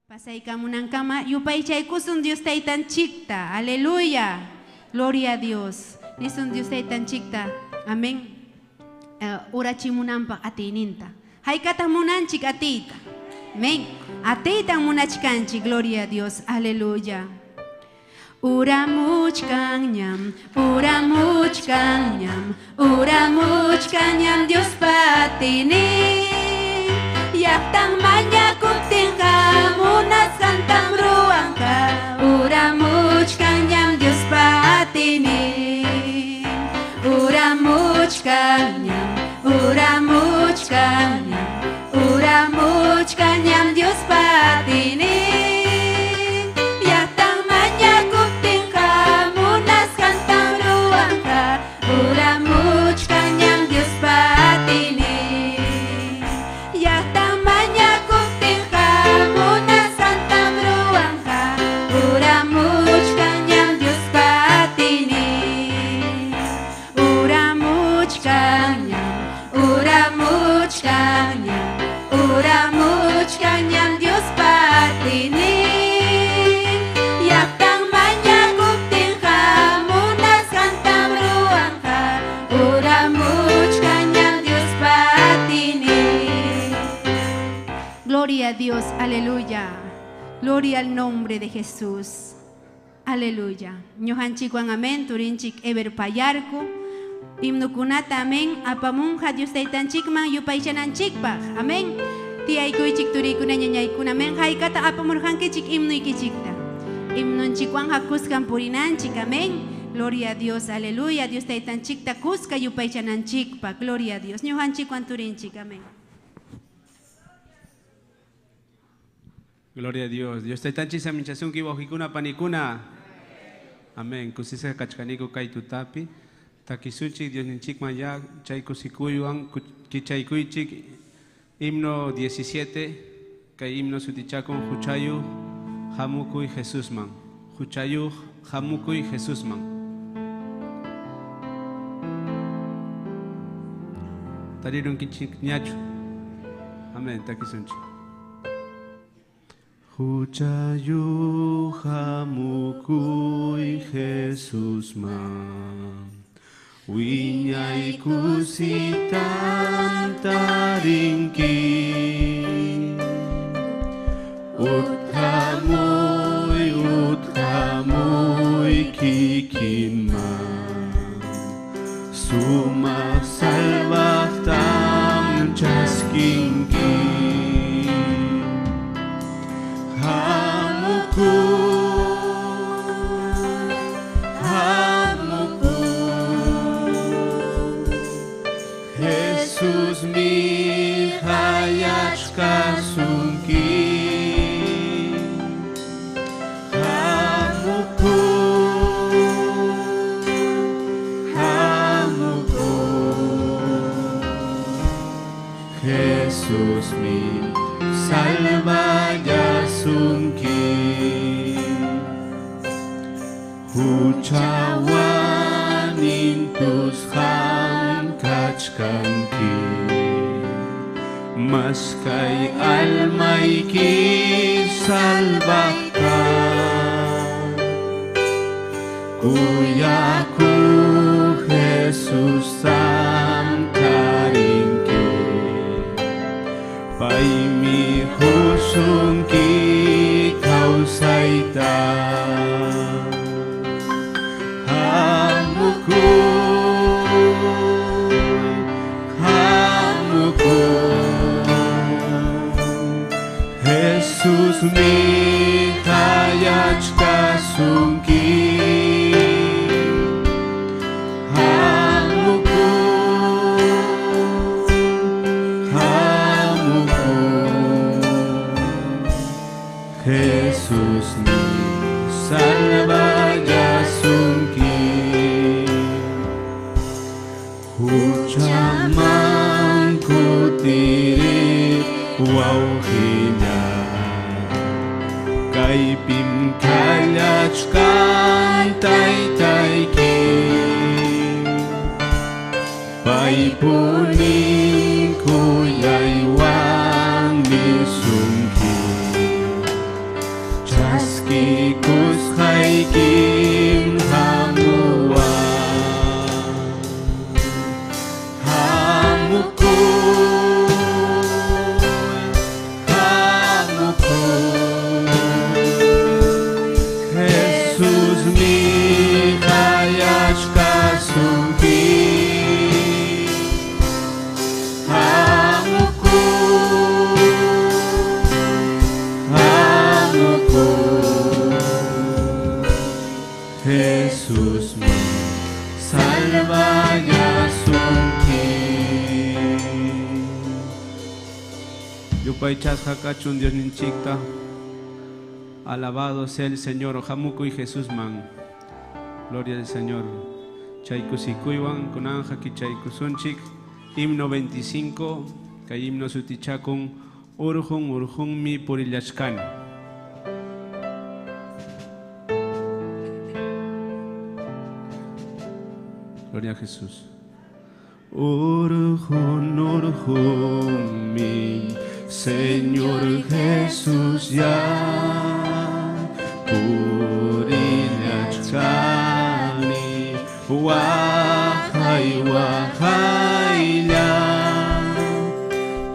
Pasaykamunankama yupaychaykusun Dios Taytanchikta. Aleluya. Gloria a Dios. Nisun Dios Taytanchikta. Amén. Urachimunanpaq atiyninta. Haykataq munanchik atiyta. Amén. Atiytan munachkanchik. Gloria a Dios. Aleluya. Uramuchkanñam, uramuchkanñam, uramuchkanñam Diospa atiynin. Llaqtan mañakuptinqa munasqantam ruwanqa. Uramuchkanñam Diospa atiynin. Uramuchkanñam, uramuchkanñam, uramuchkanñam Diospa atiynin. Llaqtan mañakuptinqa munasqantam ruwanqa. Uramuchkanñam Diospa atiynin. Llaqtan mañakuptinqa munasqantam ruwanqa. Uramuchkanñam Diospa atiynin. Uramuchkanñam, uramuchkanñam, uramuchkanñam Diospa atiynin. Llaqtan mañakuptinqa munasqantam ruwanqa. Uramuchkanñam Diospa atiynin. Gloria a Dios, aleluya. Gloria al nombre de Jesús. Aleluya. Ñuqanchikwan amén, turinchik Eber Payarco. Himnokunata amén, apamunja Dios Taytanchikman yupaychananchikpaq. Amén. Tiyaykuychik turikuna ñañaykuna amén. Haykata apamurqankichik himnuykichikta. Himnunchikwan hakuskan purinanchik amén. Gloria a Dios, aleluya. Dios Taytanchikta kuska yupaychananchikpaq. Gloria a Dios. Ñuqanchikwan turinchik amén. Gloria a Dios. Dios Taytanchik saminchasunki wawqikuna panikuna. Amén. Kusisqa kachkaniku kay tutapi. Takisunchik Diosninchikman ya chay kusikuywan kichaykuychik himno 17 kay himno sutichakun huchayuq hamukuy Jesusman. Huchayuq hamukuy Jesusman. Tarirunkichik ñachu. Amén. Takisunchik. Huchayuq hamukuy Jesusman. Wiñay kusitan tarinki. Uthamuy, uthamuy kikinman. Sumaq salvaqtam chaskinki. Hamukuy, hamukuy, Jesus mi hayachkasunki. Hamukuy, hamukuy, Jesus mi salvayasunki. Huchawan intusqan kachkanki. Maskay almayki salvaqta. Kuyakuq Jesustam tarinki. Paymi husunki kawsayta. Hamukuy, hamukuy, Jesus mi hayachkasunki. Hamukuy, hamukuy, Jesus mi salvayasunki. Huchaman kutiriq wawqilla. Kaypim kallachkan taytayki. Paypunin kuyaywan nisunki. Chaskikusqaykim hamuwan hamukuy hamukuy Jesus mi qayachkasunki hamukuy hamukuy Jesus mi salvayasunki. Yupaychasqa kachun Diosninchikta. Alabado sea el Señor. Hamukuy Jesús man. Gloria al Señor. Chaykusikuywan kunanja kichaykusunchik. Himno 25. Kay himno sutichakun urjun urjunmi purillachkani. Gloria a Jesús. Urjun urjunmi Señor Jesús ya purillachkani waqay waqaylla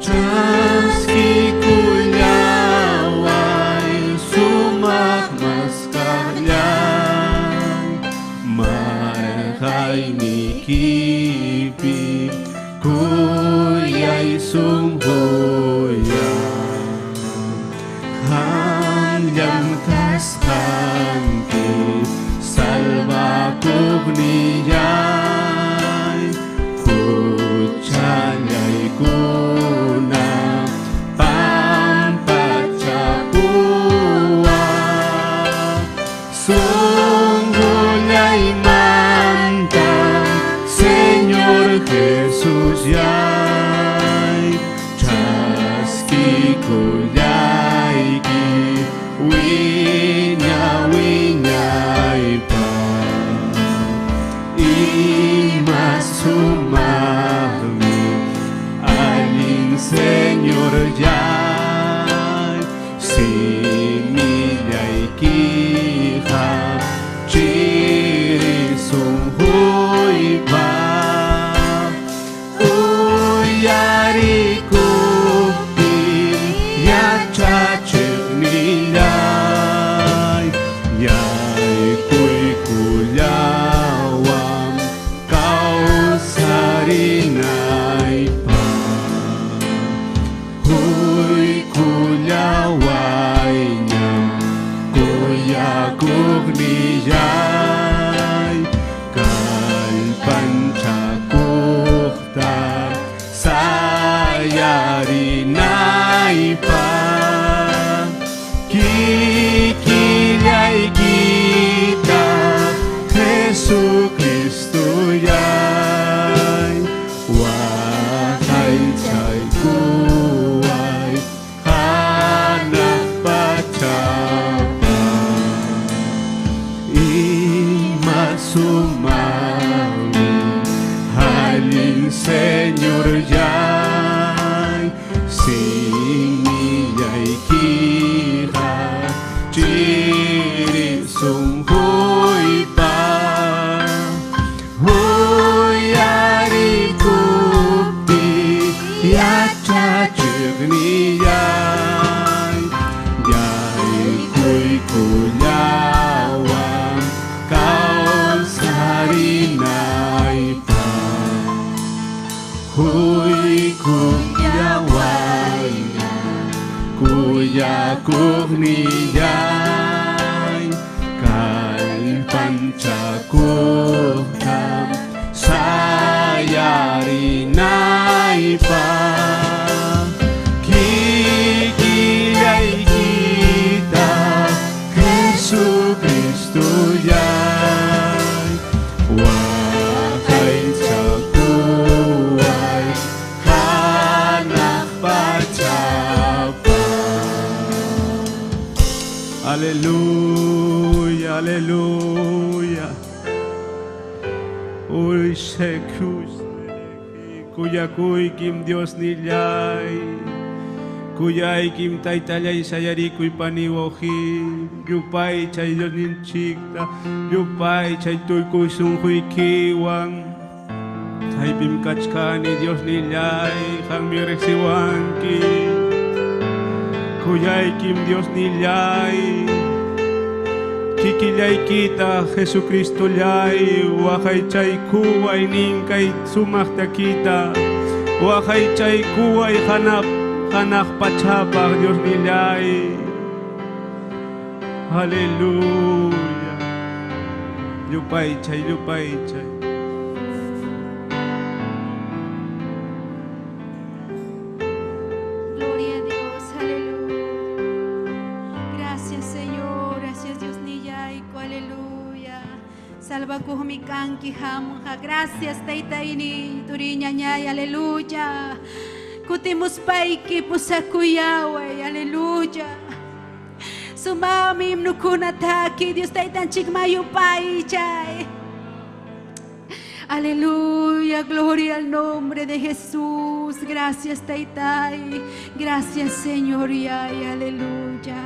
chaskikullaway sumaq maskaqllan marqaynikipi kuyay sunquya qamllam kasqanki salvakuqnillay huchallaykuna pampachapuway sunqullaymanta Señor Jesús yay chaskikullayki wiña wiñaypaq ima sumaqmi allin Señor yay simillaykiqa chiri sunquypaq uyarikuptin yachachiqnillay yaykuykullawan kawsarinaypaq huykullawayñam kuyakuqnillay kallpanchakuqta sayarinaypaq kikillaykita Jesucristo yay waqaychaykuway hanaq pachapaq ima sumaqmi allin Señor yay simillaykiqa chiri sunquypaq uyarikuptin yachachiqnillay yaykuykullawan kawsarinaypaq huykullawayña kuyakuqnillay kallpanchakuqta sayarinaypaq kikillaykita Jesucristo yay waqaychakuway hanaq pachapaq. Aleluya, aleluya. Uy, Sekus, kuyakuykim Dios nillay. Kuyaykim taytallay sayarikuy pani wawqi, yupaychay Diosninchikta, yupaychay tukuy sunquykiwan. Kaypim kachkani Diosnillay, qammi riqsiwanki. Kuyaykim Diosnillay, kikillaykita Jesucristollay, waqaychaykuway ninkay sumaq takita, waqaychaykuway hanaq pachapaq Diosnillay. Aleluya. Yupaychay, yupaychay. Gloria a Dios, aleluya. Gracias, Señor, gracias Dios nillayku, aleluya. Salvakuqmi kanki hamqa. Gracias, taytayni, turiñañay, aleluya. Kutimuspayki pusakuyaway, aleluya. Sumami himnukuna taki, Dios taytanchik mayupaychay. Aleluya, gloria al nombre de Jesús. Gracias, Taytay. Gracias, Señor. Yay, aleluya.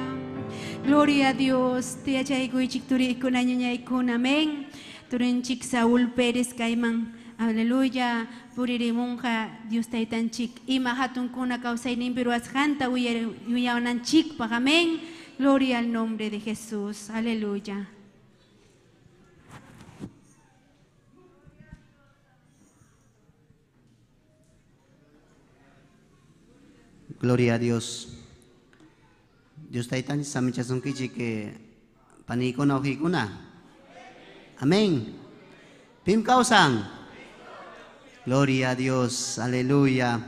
Gloria a Dios. Tiachaykuychik turikuna ñañaykuna. Amén. Turinchik Saúl Pérez kayman. Aleluya. Puririmunqa Dios taytanchik. Ima hatunkuna kawsayninpi ruwasqanta uyawananchikpaq. Amén. Gloria al nombre de Jesús. Aleluya. Gloria a Dios. Dios taytan samichasunkichik que panikuna wawqikuna. Amén. Pim kawsan. Gloria a Dios. Aleluya.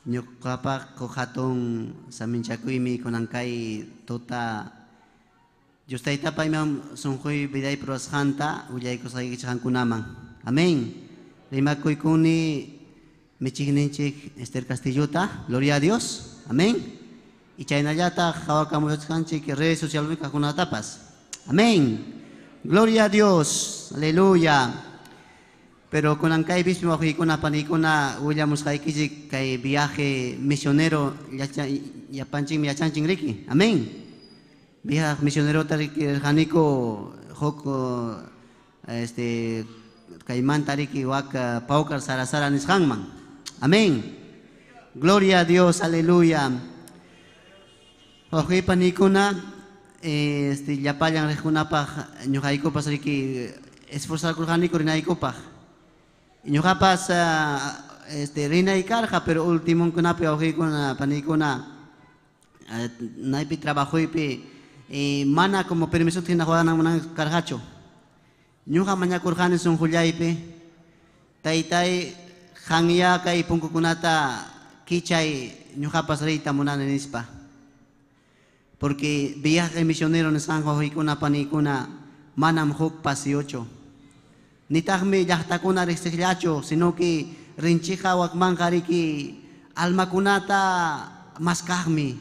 Ñuqapaq hatun saminchakuymi kunankay tuta Dios taytapa imam sunquy vidaypi ruwasqanta willaykusqaykichik qankunaman. Amén. Rimakuykuni michiqninchik Esther Castillota. Gloria a Dios. Amén. Y chaynallataq qhawakamushasqanchik redes sociales kaqkunatapas. Amén. Gloria a Dios. Aleluya. Pero kunankay bismi wawqikuna panikuna willamusqaykichik kay viaje misionero yapanchikmi yachanchik riki. Amén. Viaje misionerota riki rirqaniku huk kaymanta riki wak Paucar Sarasara nisqanman. Amén. Gloria a Dios, aleluya. Wawqi panikuna llapallan riqkunapaq ñuqaykupas riki esforzarkurqaniku rinaykupaq. Ñuqapas rinay karqa, pero ultimunkunapi wawqikuna panikuna naypi trabajuypi mana como permiso hina juganan karqachu. Ñuqa mañakurqani sunqullaypi taytay qanya kay punkukunata kichay ñuqapas riyta munani nispa. Porque viaje misionero nisqanqa wawqikuna panikuna manam huk paseochu. Nitaqmi llaqtakuna riqsiqllachu, sino que rinchikqa wakmanqa riki almakunata maskaqmi.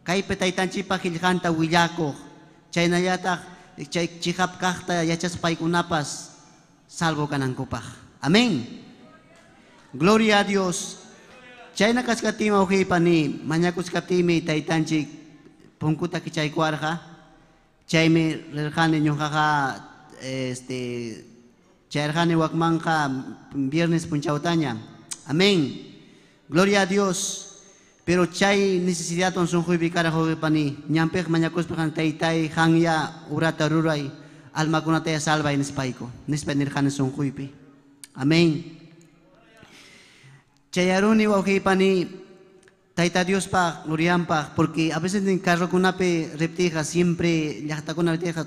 Kaypi taytanchikpa qillqanta willakuq, chaynallataq chay chiqap kaqta yachaspaykunapas salvo kanankupaq. Amén. Gloria a Dios. Chayna kachkaptinmi wawqipani mañakuchkaptinmi taytanchik punkuta kichaykuwarqa. Chaymi rirqani ñuqaqa chayrqani wakmanqa viernes punchawtaña. Amén. Gloria a Dios. Pero chay necesidad on sunquypi karaq wawqipani ñanpiq mañakuspa taytay qanya urata ruray almakunata salvay nispayku. Nispa nirqani sunquypi. Amén. Chayaruni wawqipani Tayta Diospaq glorianpaq, porque a veces en carrokunapi riptiyqa siempre llaqtakuna riptiyqa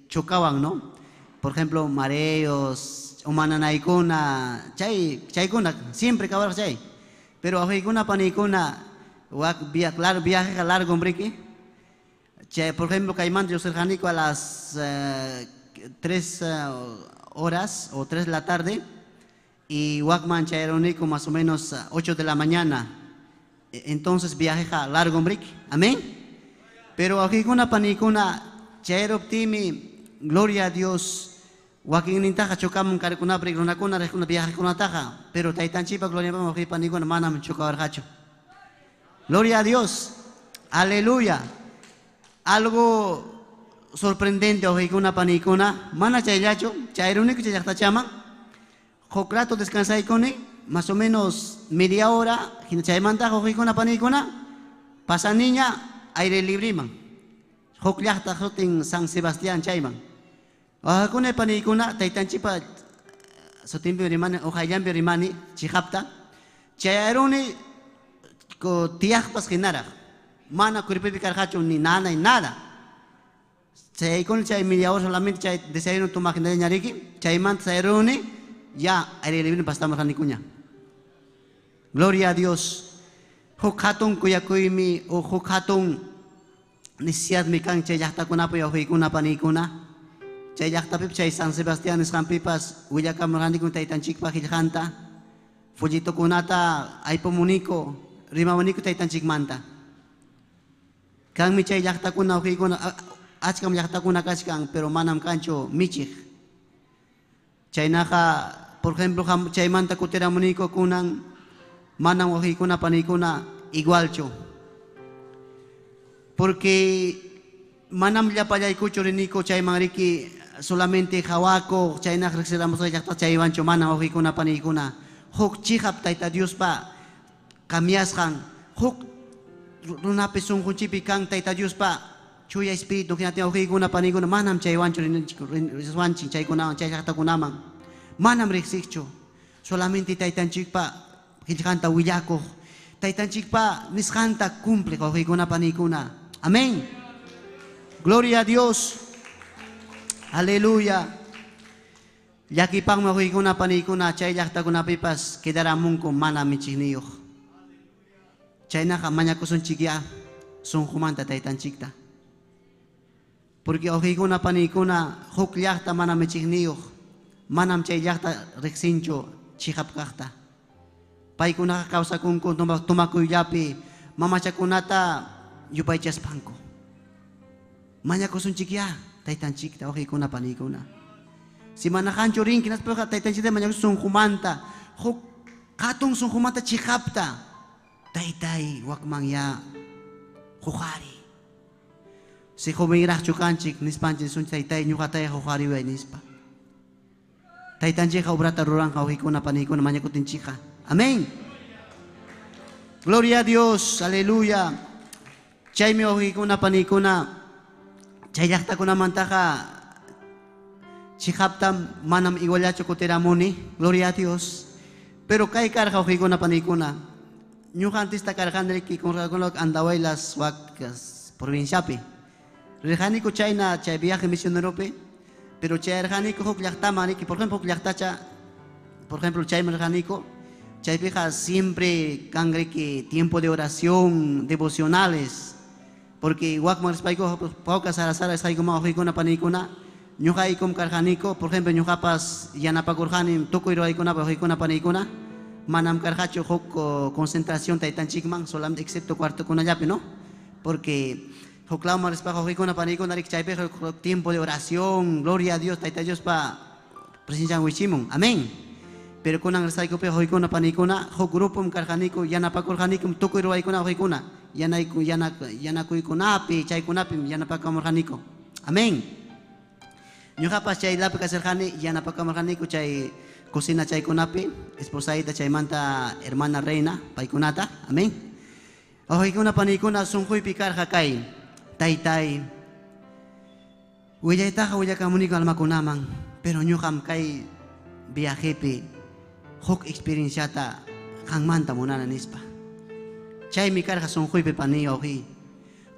chocaban, ¿no? Por ejemplo, mareos, umananaykuna, chaykuna, siempre kawarqa chay. Pero wawqikuna panikuna wak viaje largo hombre. Chay, por ejemplo, kaymanta lluqsirqaniku a las 3 horas o 3 de la tarde y wakman chayaruniku más o menos 8 de la mañana. Entonces viaje largo hombre. Amén. Pero wawqikuna panikuna chayaruptimi, gloria a Dios. Wakinnintaqa chocamun karikunapi runakuna riqkuna viajekunataqa, pero taytanchikpa gloria wawqipanikuna manam chocawarqachu. Gloria a Dios. Aleluya. Algo sorprendente wawqiykuna paniykuna, mana chayllachu, chayruniku chay llaqtachaman, huk rato descansaykuni, más o menos media hora, hina chaymanta wawqiykuna paniykuna, pasaniña aire libriman. Huk llaqta sutin San Sebastián chayman. Wawqikuna paniykuna, taytanchikpa sutinpi rimani, uqayllanpi rimani, chiqapta, chayruni tiyaqpas hinaraq, mana cuerpopi karqachu ni nada ni nada. Chaykuna chay media hora solamente chay desayuno tomaq ñariki, chaymanta chayruni ya aire libre pastamurqanikuña. Gloria a Dios. Huk hatun kuyakuymi o huk hatun necesidadmi kan chay llaqtakunapi wawqiykuna paniykuna. Chay llaqtapi chay San Sebastián nisqanpipas willakamurqaniku taytanchikpa qillqanta, folletokunata aypumuniku, rimamuniku taytanchikmanta. Kanmi chay llaqtakuna wawqiykuna, achkam llaqtakuna kachkan, pero manam kanchu michiq. Chaynaqa, por ejemplo, chaymanta kutiramuniku kunan, manam wawqiykuna paniykuna igualchu. Porque manam llapallaykuchu riniku chayman riki solamente hawakuq, chaynaq riqsiramusqa llaqta chaywanchu manam wawqiykuna paniykuna. Huk chiqap Tayta Diospa cambiasqan, huk runapi sunqunchikpi kan Tayta Diospa chuya espíritu hinatin wawqiykuna paniykuna manam chaywanchu rinwanchik chaykunawan chay llaqtakunaman. Manam riqsiqchu. Solamente taytanchikpa qillqanta willakuq, taytanchikpa nisqanta cumpliq wawqiykuna paniykuna. Amén. Gloria a Dios. Aleluya. Llakipaqmi wawqiykuna paniykuna chay llaqtakunapipas quedaramunku mana michiqniyuq. Chaynaqa mañakusunchikya sunqumanta taytanchikta. Porque wawqiykuna paniykuna huk llaqta mana michiqniyuq, manam chay llaqta riqsinchu chiqap kaqta. Paykunaqa kawsakunku tumakuyllapi mamachakunata yupaychaspanku. Mañakusunchikya taytanchikta wawqiykuna paniykuna. Si mana qanchu rinki hinaspaqa taytanchikta mañakusun sunqumanta, huk hatun sunqumanta chiqapta. Taytay wakman ya huqari. Si jovenraqchu kanchik nispanchik sun taytay ñuqatay huqariway nispa. Taytanchikqa obrata ruranqa wawqiykuna paniykuna mañakutinchikqa. Amén. Gloria a Dios, aleluya. Chaymi wawqiykuna paniykuna chay llaqtakunamantaqa chiqaptam manam iguallachu kutiramuni. Gloria a Dios. Pero kay karqa wawqiykuna paniykuna. Ñuqa antista karqani kunraqakuna Andahuaylas wak provinciapi. Rirqaniku chayna chay viaje misioneropi, pero chayarqaniku huk llaqtaman riki, por ejemplo huk llaqtacha, por ejemplo chayman rirqaniku, chaypiqa siempre kan riki tiempo de oración, devocionales, porque wakman rispayku pawka sara sara risqaykuma wawqiykuna paniykuna, ñuqaykum karqaniku, por ejemplo ñuqapas yanapakurqani tukuy ruwaykunapi wawqiykuna paniykuna, manam karqachu huk concentración taytanchikman, solamente excepto cuartokunallapi, ¿no? Porque huk lawman rispaqa wawqiykuna paniykuna riki chaypiqa huk tiempo de oración, gloria a Dios, Tayta Diospa presencian wichimun. Amén. Pero kunan risqaykupi wawqiykuna paniykuna huk grupom karqaniku, yanapakurqanikum tukuy ruwaykuna wawqiykuna, yanakuykunapi, chaykunapim yanapakamurqaniku. Amén. Ñuqapas chaylapi kasharqani, yanapakamurqaniku chay cocina chaykunapi, esposayta chaymanta hermana reina, paykunata. Amén. Wawqiykuna paniykuna sunquypi karqa kay taytay willaytaqa willakamuniku almakunaman, pero ñuqam kay viajepi huk experienciata qanmanta munana nispa. Chaymi karqa sunquypi paniy wawqiy.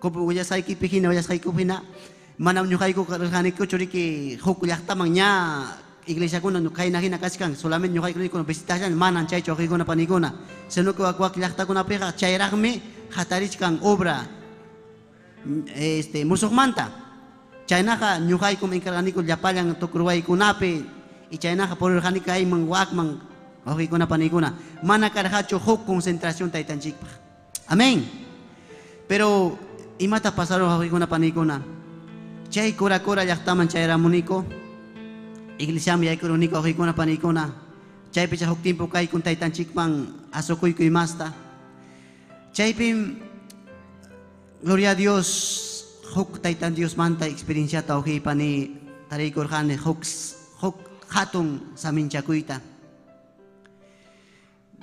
Kupu willasqaykipi hina willasqaykupi hina manam ñuqayku rirqanikuchu riki huk llaqtaman ña iglesiakuna kayna hina kachkan, solamente ñuqayku visitashan manan chaychu wawqiykuna paniykuna, sino que wak wak llaqtakunapiqa chayraqmi hatarichkan obra musuqmanta. Chaynaqa ñuqaykum encarganiku llapallan tukuruwaykunapi y chaynaqa purirqaniku kayman wakman wawqiykuna paniykuna, mana karqachu huk concentración taytanchikpaq. Amén. Pero imata pasaron wawqiykuna paniykuna, chay cura cura llaqtaman chayramuniku, iglesiaman yaykuruniku wawqiykuna paniykuna, chaypi chay huk tiempo kaykun taytanchikman asukuyku imasta. Chaypim gloria a Dios huk taytan Dios manta experienciata wawqiypani tariykurqani huk huk hatun saminchakuyta.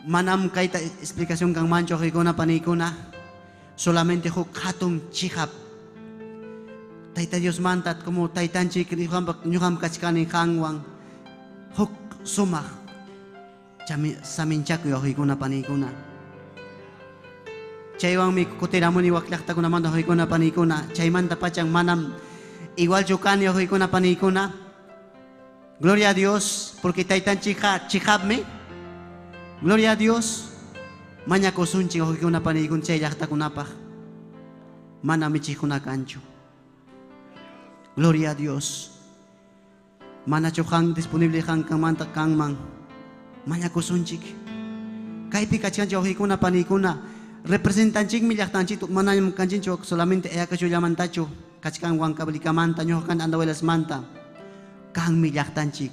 Manam kayta explicación kanmanchu wawqiykuna paniykuna, solamente huk hatun chiqap Tayta Dios manta como taytanchik ñuqam kachkani qanwan huk sumaq saminchakuy wawqiykuna paniykuna. Chaywanmi kutiramuni wak llaqtakunamanta wawqiykuna paniykuna, chaymanta pachan manam igualchu kani wawqiykuna paniykuna. Gloria a Dios, porque taytanchikqa chiqapmi. Gloria a Dios, mañakusunchik wawqiykuna paniykuna chay llaqtakunapaq. Mana michiqkuna kanchu. Gloria a Dios. Manachu qan disponible qan kanmanta kanman. Mañakusunchik. Kaypi kachkanchik wawqiykuna paniykuna, representanchikmi llaqtanchik, manam kanchinchu solamente Ayacuchollamantachu, kachkan Huancavelikamanta, ñuqa kan Andahuaylasmanta. Kanmi llaqtanchik,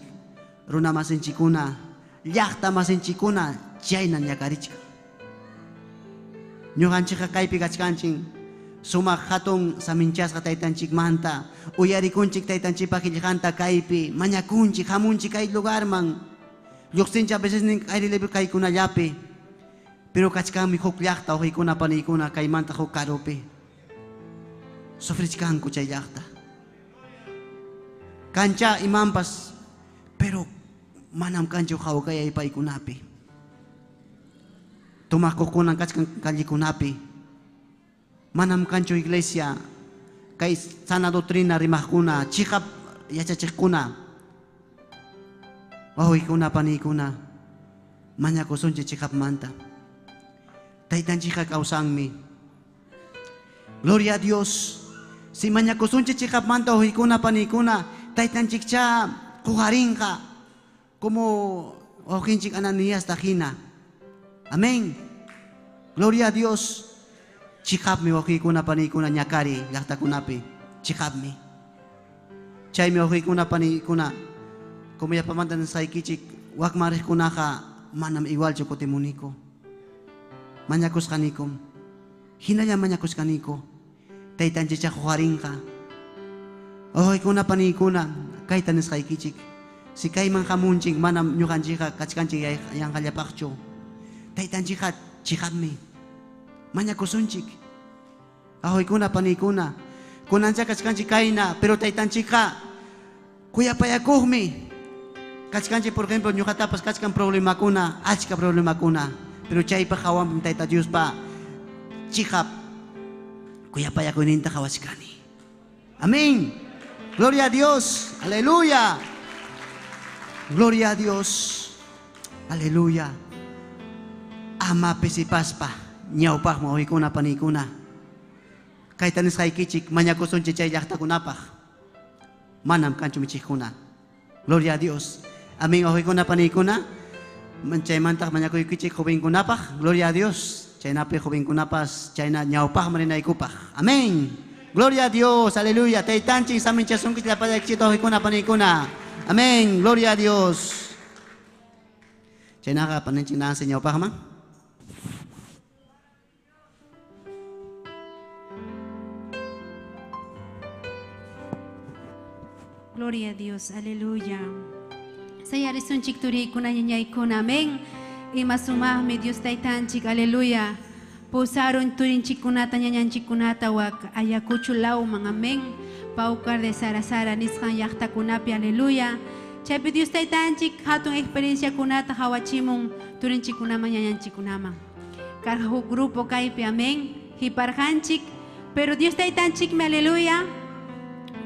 runa masinchikuna, llaqta masinchikuna chayna ñakarichkan. Ñuqanchikqa kaypi kachkanchik, sumaq hatun saminchasqa taytanchikmanta, uyarikunchik taytanchikpa qillqanta kaypi, mañakunchik, hamunchik kay lugarman. Lluqsinchik a veces nin aire kaykunallapi, pero kachkanmi huk llaqta wawqiykuna paniykuna kaymanta huk karupi. Sufrichkanku chay llaqta. Kancha imanpas, pero manam kanchu hawkayay paykunapi. Tumaqkuqkunan kachkan callekunapi. Manam kanchu iglesia, kay sana doctrina rimaqkuna, chiqap yachachiqkuna. Wawqiykuna paniykuna, mañakusunchik chiqapmanta. Taytanchikqa kawsanmi. Gloria a Dios. Si mañakusunchik chiqapmanta wawqiykuna paniykuna, taytanchikcha quqarinqa como wawqinchik Ananiasta hina. Amén. Gloria a Dios. Chiqapmi wawqiykuna paniykuna ñakari llaqtakunapi. Chiqapmi. Chaymi wawqiykuna paniykuna, como yapamanta nisqaykichik, wakman riqkunaqa manam igualchu kutimuniku. Mañakusqanikum. Hinalla mañakusqaniku. Taytanchikcha quqarinqa. Wawqiykuna paniykuna, kayta nisqaykichik. Si kayman hamunchik, manam ñuqanchikqa kachkanchik yanqallapaqchu. Taytanchikqa chiqapmi. Mañakusunchik. Wawqiykuna paniykuna, kunancha kachkanchik kayna, pero taytanchikqa kuyapayakuqmi. Kachkanchik, por ejemplo, ñuqatapas kachkan problemakuna, achka problemakuna, pero chaypaq hawanpim Tayta Diospa chiqap kuyapayakuyninta qhawachkani. Amén. Gloria a Dios. Aleluya. Gloria a Dios. Aleluya. Ama pisipaspa ñawpaqman wawqiykuna paniykuna. Kayta nisqaykichik mañakusunchik chay llaqtakunapaq. Manam kanchu michiqkuna. Gloria a Dios. Amén, wawqiykuna paniykuna. Chaymantaq mañakuykichik jovenkunapaq. Gloria a Dios. Chaynapi jovenkunapas chayna ñawpaqman rinaykupaq. Amén. Gloria a Dios. Aleluya. Taytanchik saminchasunkichik llapallaykichik wawqiykuna paniykuna. Amén. Gloria a Dios. Chaynaqa paninchik Nancy ñawpaqman. Gloria a Dios, aleluya. Sayarisunchik turikuna ñañaykuna, amén. Ima sumaqmi Dios taytanchik, aleluya. Pusarun turinchikunata ñañanchikunata wak Ayacucho lawman, amén. Paucar de Sara nisqan llaqtakunapi, aleluya. Chaypi Dios taytanchik hatun experiencia kunata hawachimun turinchikunaman ñañanchikunaman. Karqa huk grupo kaypi, amén. Hiparqanchik, pero Dios taytanchikmi, aleluya.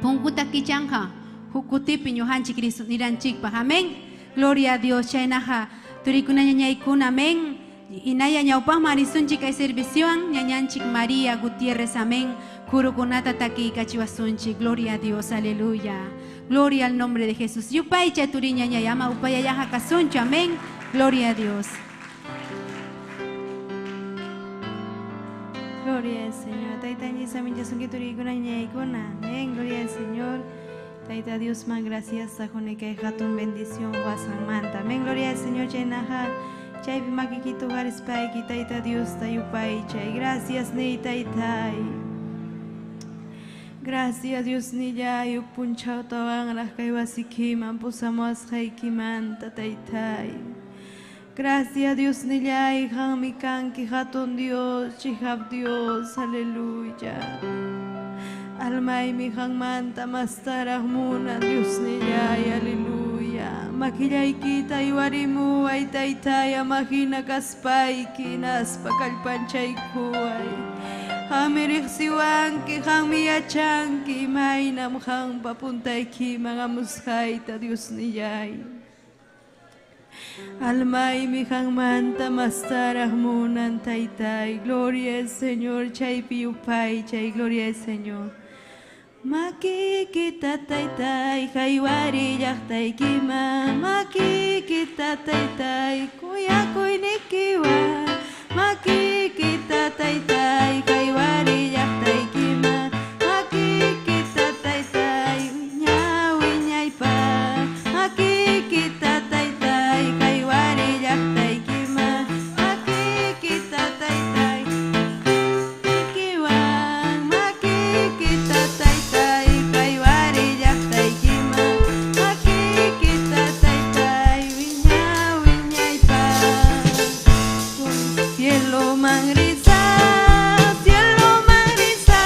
Punkuta kichanqa huk kutipi ñuqanchik niranchikpaq, amén. Gloria a Dios, chaynaqa turikuna ñañaykuna, amén. Inaya ñawpaqman risunchik kay serviciowan ñañanchik María Gutiérrez, amén. Kurukunata takiykachiwasunchik. Gloria a Dios, aleluya. Gloria al nombre de Jesús. Yupaycha turi ñañay, ama upayallaqa kasunchu, amén. Gloria a Dios. Gloria al Señor. Taytanchik saminchasunki turikuna ñañaykuna, amén. Gloria al Señor. Tayta Dios man gracias sajuni kay hatun bendición wasanmanta. Amén. Gloria al Señor. Chaynaqa Chaypi makikita uqarispayki Tayta Diosta yupaychay. Gracias niy Taytay. Gracias Dios nillay huk punchawtawanraq kay wasikiman pusamuwasqaykimanta Taytay. Gracias Dios nillay qammi kanki hatun Dios, chihap Dios, aleluya. Almaymi qanmanta mastaraq munan Dios nillay, aleluya. Makillaykita iwarimuway Taytay, ama hina kaspayki hinaspa kallpanchaykuway. Qammi riqsiwanki, qammi yachanki imaynam qampa puntaykiman hamusqayta Dios nillay. Almaymi qanmanta mastaraq munan Taytay. Gloria al Señor, chaypi yupaychay, gloria al Señor. Makikita Taytay, haywari llaqtaykiman. Makikita Taytay, kuyakuynikiwan. Makikita Taytay, haywari llaqtaykiman. Makikita Taytay, wiña wiñaypaq. Makikita Taytay, haywari llaqtaykiman. Makikita Taytay, nikiwan. Makikita Taytay, haywari llaqtaykiman. Makikita Taytay, wiña wiñaypaq. Cieloman risaq, cieloman risaq.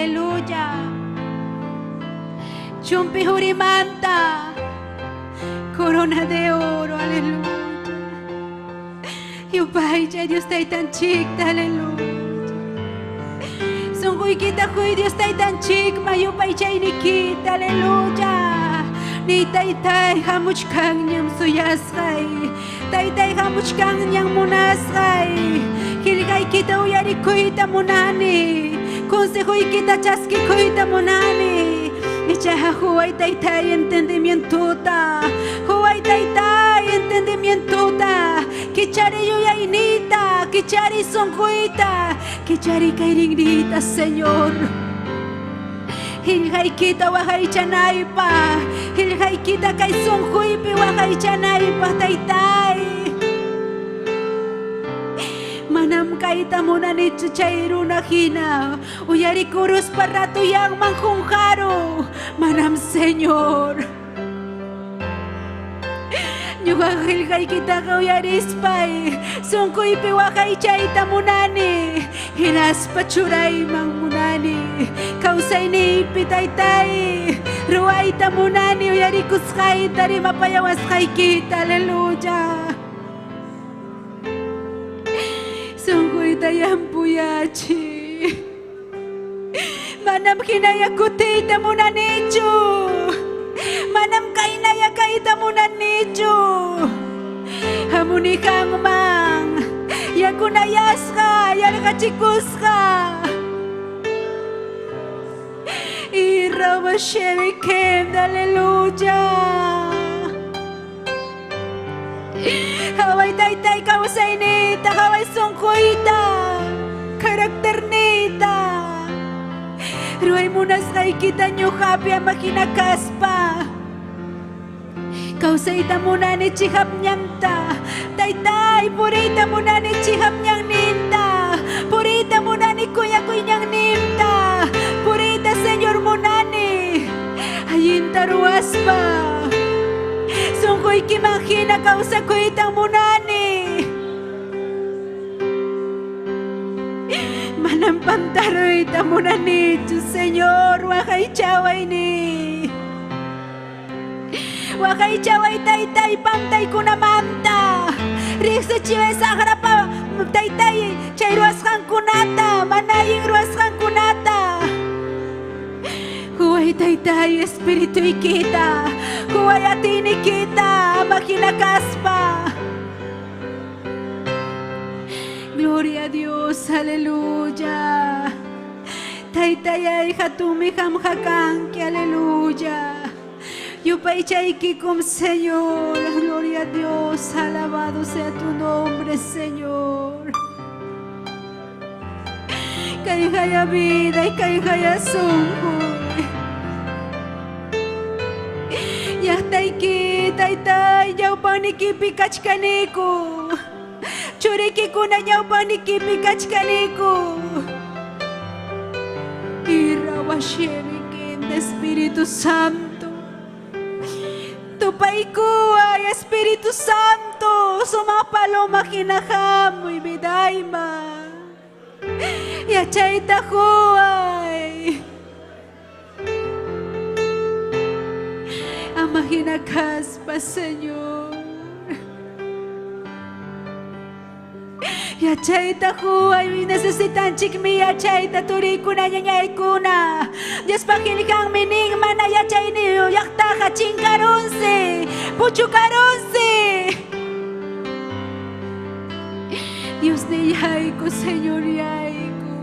aleluya. Chumpi jurimanta, corona de oro, aleluya. Yupaychay Dios taytanchikta, aleluya. Sunquykita huy Dios taytanchikma yupaychaynikita, aleluya. Ni taytay hamuchkanñam suyasqay, taytay hamuchkanñam munasqay. Qillqaykita uyarikuyta munani, consejoykita chaskikuyta munani. Ichaqa huway taytay entendimientota, huway taytay entendimientota. Kichari yuyaynita, kichari sunquyta, kichari kayrinrita, Señor. Qillqaykita waqaychanaypaq, qillqaykita kay sunquypi waqaychanaypaq, taytay. Manam kayta munanichu chay runa hina, uyarikuruspa ratuyanman qunqaru. Manam, Señor. Ñuqa qillqaykitaqa uyarispay, sunquypi waqaychayta munani, hinaspa churayman munani, kawsayniypi taytay, ruwayta munani uyarikusqayta rimapayawasqaykita, aleluya. Sunquyta yampuyachi. Manam hinaya kutiyta munanichu. Manam kaynaya kayta munanichu. Hamunikanman yakunayasqa, yarqachikusqa. Y roba aleluya. Haway taytay kawsaynita, haway sunquyta, karakternita. Ruway munasqaykita ñuqapi ama hina kaspa. Kawsayta munani chihapñanta, taytay puriyta munani chihapñanninta, puriyta munani kuyakuyñanninta, puriyta Señor munani, allinta ruwaspa. Sunquykiman hina kawsakuyta munani. Manam pantaruyta munanichu, Señor, waqaychawayni. Waqaychaway taytay pantaykunamanta. Riqsichiway saqrapa taytay chay ruwasqankunata, mana allin ruwasqankunata. Huway taytay espirituykita, huway atiynikita, ama hina kaspa. Gloria a Dios, aleluya. Taytayay hatumi qamqa kanki, aleluya. Yupaychaykikum, Señor, gloria a Dios, alabado sea tu nombre, Señor. Kayhaya vida y kayhaya sunquy. Llaqtayki, taytay, ñawpaqniykipi kachkaniku. Churiykikuna ñawpaqniykipi kachkaniku. Irrawashemikinta, Espíritu Santo. Tupaykuway, Espíritu Santo, sumaq paloma hina hamuy vidayman. Yachayta huway. Ama hina kaspa, Señor. Yachayta huway, necesitanchikmi yachayta turikuna ñañaykuna. Diospa qillqanmi nin mana yachayniyuq llaqtaqa chinkarunsi, puchukarunsi. Dios niyayku, Señor yayku.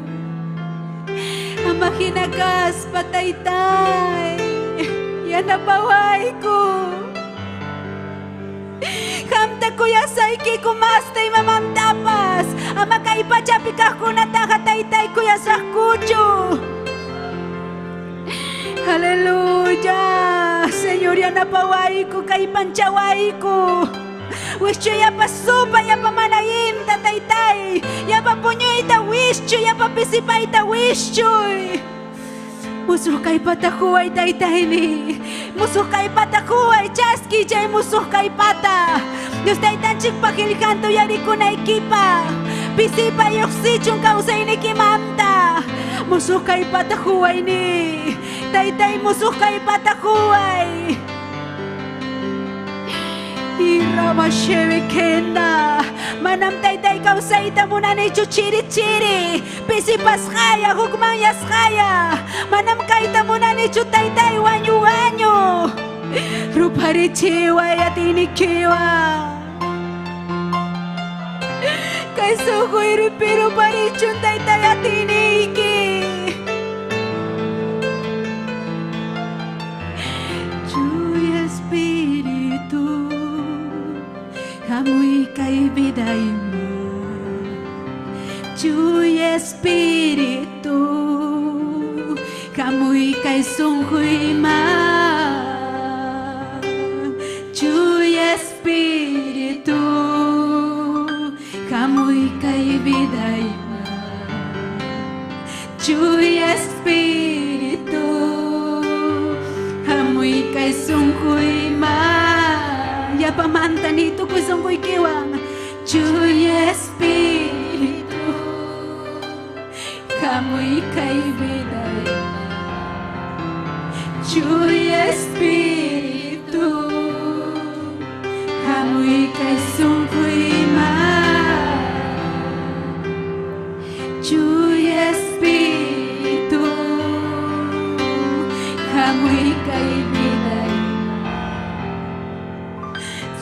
Ama hina kaspa, taytay, yanapawayku. Qamta kuyasaykiku masta imamantapas, ama kay pachapi kaqkunataqa taytay kuyasaqkuchu. Aleluya, Señor yanapawayku, kallpanchawayku. Wischu yapa supa, yapa manayinta taytay, yapa puñuyta wischu, yapa pisipayta wischuy. Musuq kallpata huway taytayni, musuq kallpata huway chaski chay musuq kallpata. Dios taytanchikpa qillqanta uyarikunaykipaq, pisipa lluqsichun kawsaynikimanta. Musuq kallpata huwayni. Taytay musuq kallpata huway. Irabashevekenda. Manam taytay kawsayta munanichu chiri chiri. Pisipasqaya hukmanyasqaya. Manam kayta munanichu taytay wañu wañu. Ruparichiway atiynikiwan. Kay sunquypi ruparichun taytay atiyniyki. Chuya Espíritu, hamuy kay vidayman. Chuya Espíritu, hamuy kay sunquyman. Chuya Espíritu, hamuy kay vidayman. Chuya Espíritu, hamuy kay sunquyman. Yapamanta ni tukuy sunquykiwan. Chuya Espíritu, hamuy kay vidayman. Chuya Espíritu, hamuy kay sunquyman. Chuya Espíritu, hamuy kay vidayman.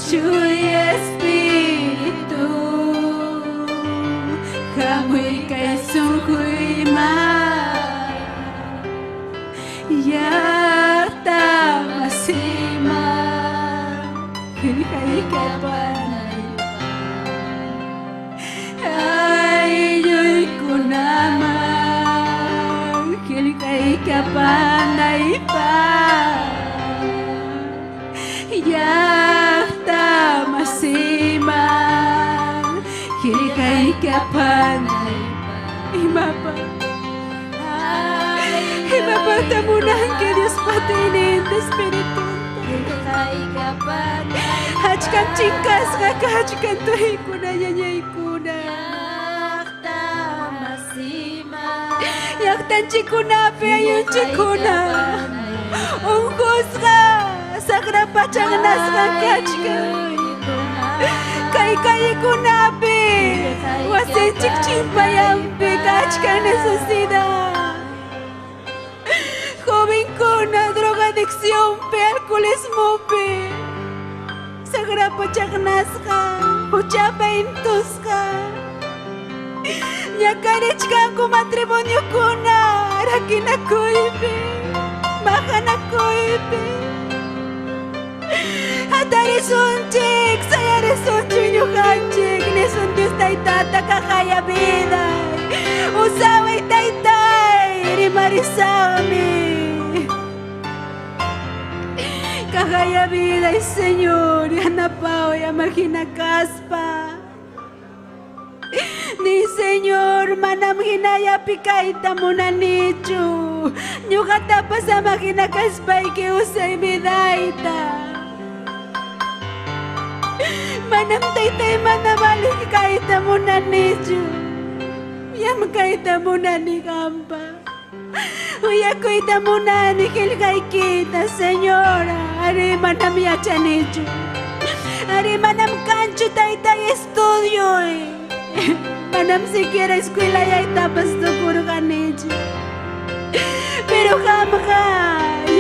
Chuya Espíritu, hamuy kay sunquyman. Llaqta masiman, qillqaykapanaypaq. Aylluykunaman, qillqaykapanaypaq. Llaqta masiman, qillqaykapanaypaq. Imapaq? Imapaqta munanki Diospa atiyninta Espiritunta? Achkan chinkasqa kachkan turiykuna ñañaykuna. Llaqtanchikkunapi ayllunchikkuna unqusqa saqra pachaqnasqa kachkan. Kay kallekunapi wasinchik chimpayampi kachkan necesidad. Jovenkuna drogadiccionpi, alcoholismopi, saqra pachaqnasqa, huchapa intusqa. Ñakarichkanku matrimoniokuna, rakinakuypi, maqanakuypi. Hatarisunchik, sayarisunchik ñuqanchik, nisun Dios taytata kaqaya viday. Usaway taytay, rimarisawmi. Kaqaya viday, Señor, yanapaway amahina kaspa. Ni Señor, manam hinayapi kayta munanichu. Ñuqatapas amahina kaspayki usay vidayta. Manam taytay mana valiq kayta munanichu. Llamkayta munani qampa. Uyakuyta munani qillqaykita, Señora. Ari manam yachanichu. Ari manam kanchu taytay estudioy. Manam siquiera escuelayaytapas tukurqanichu. Pero qamqa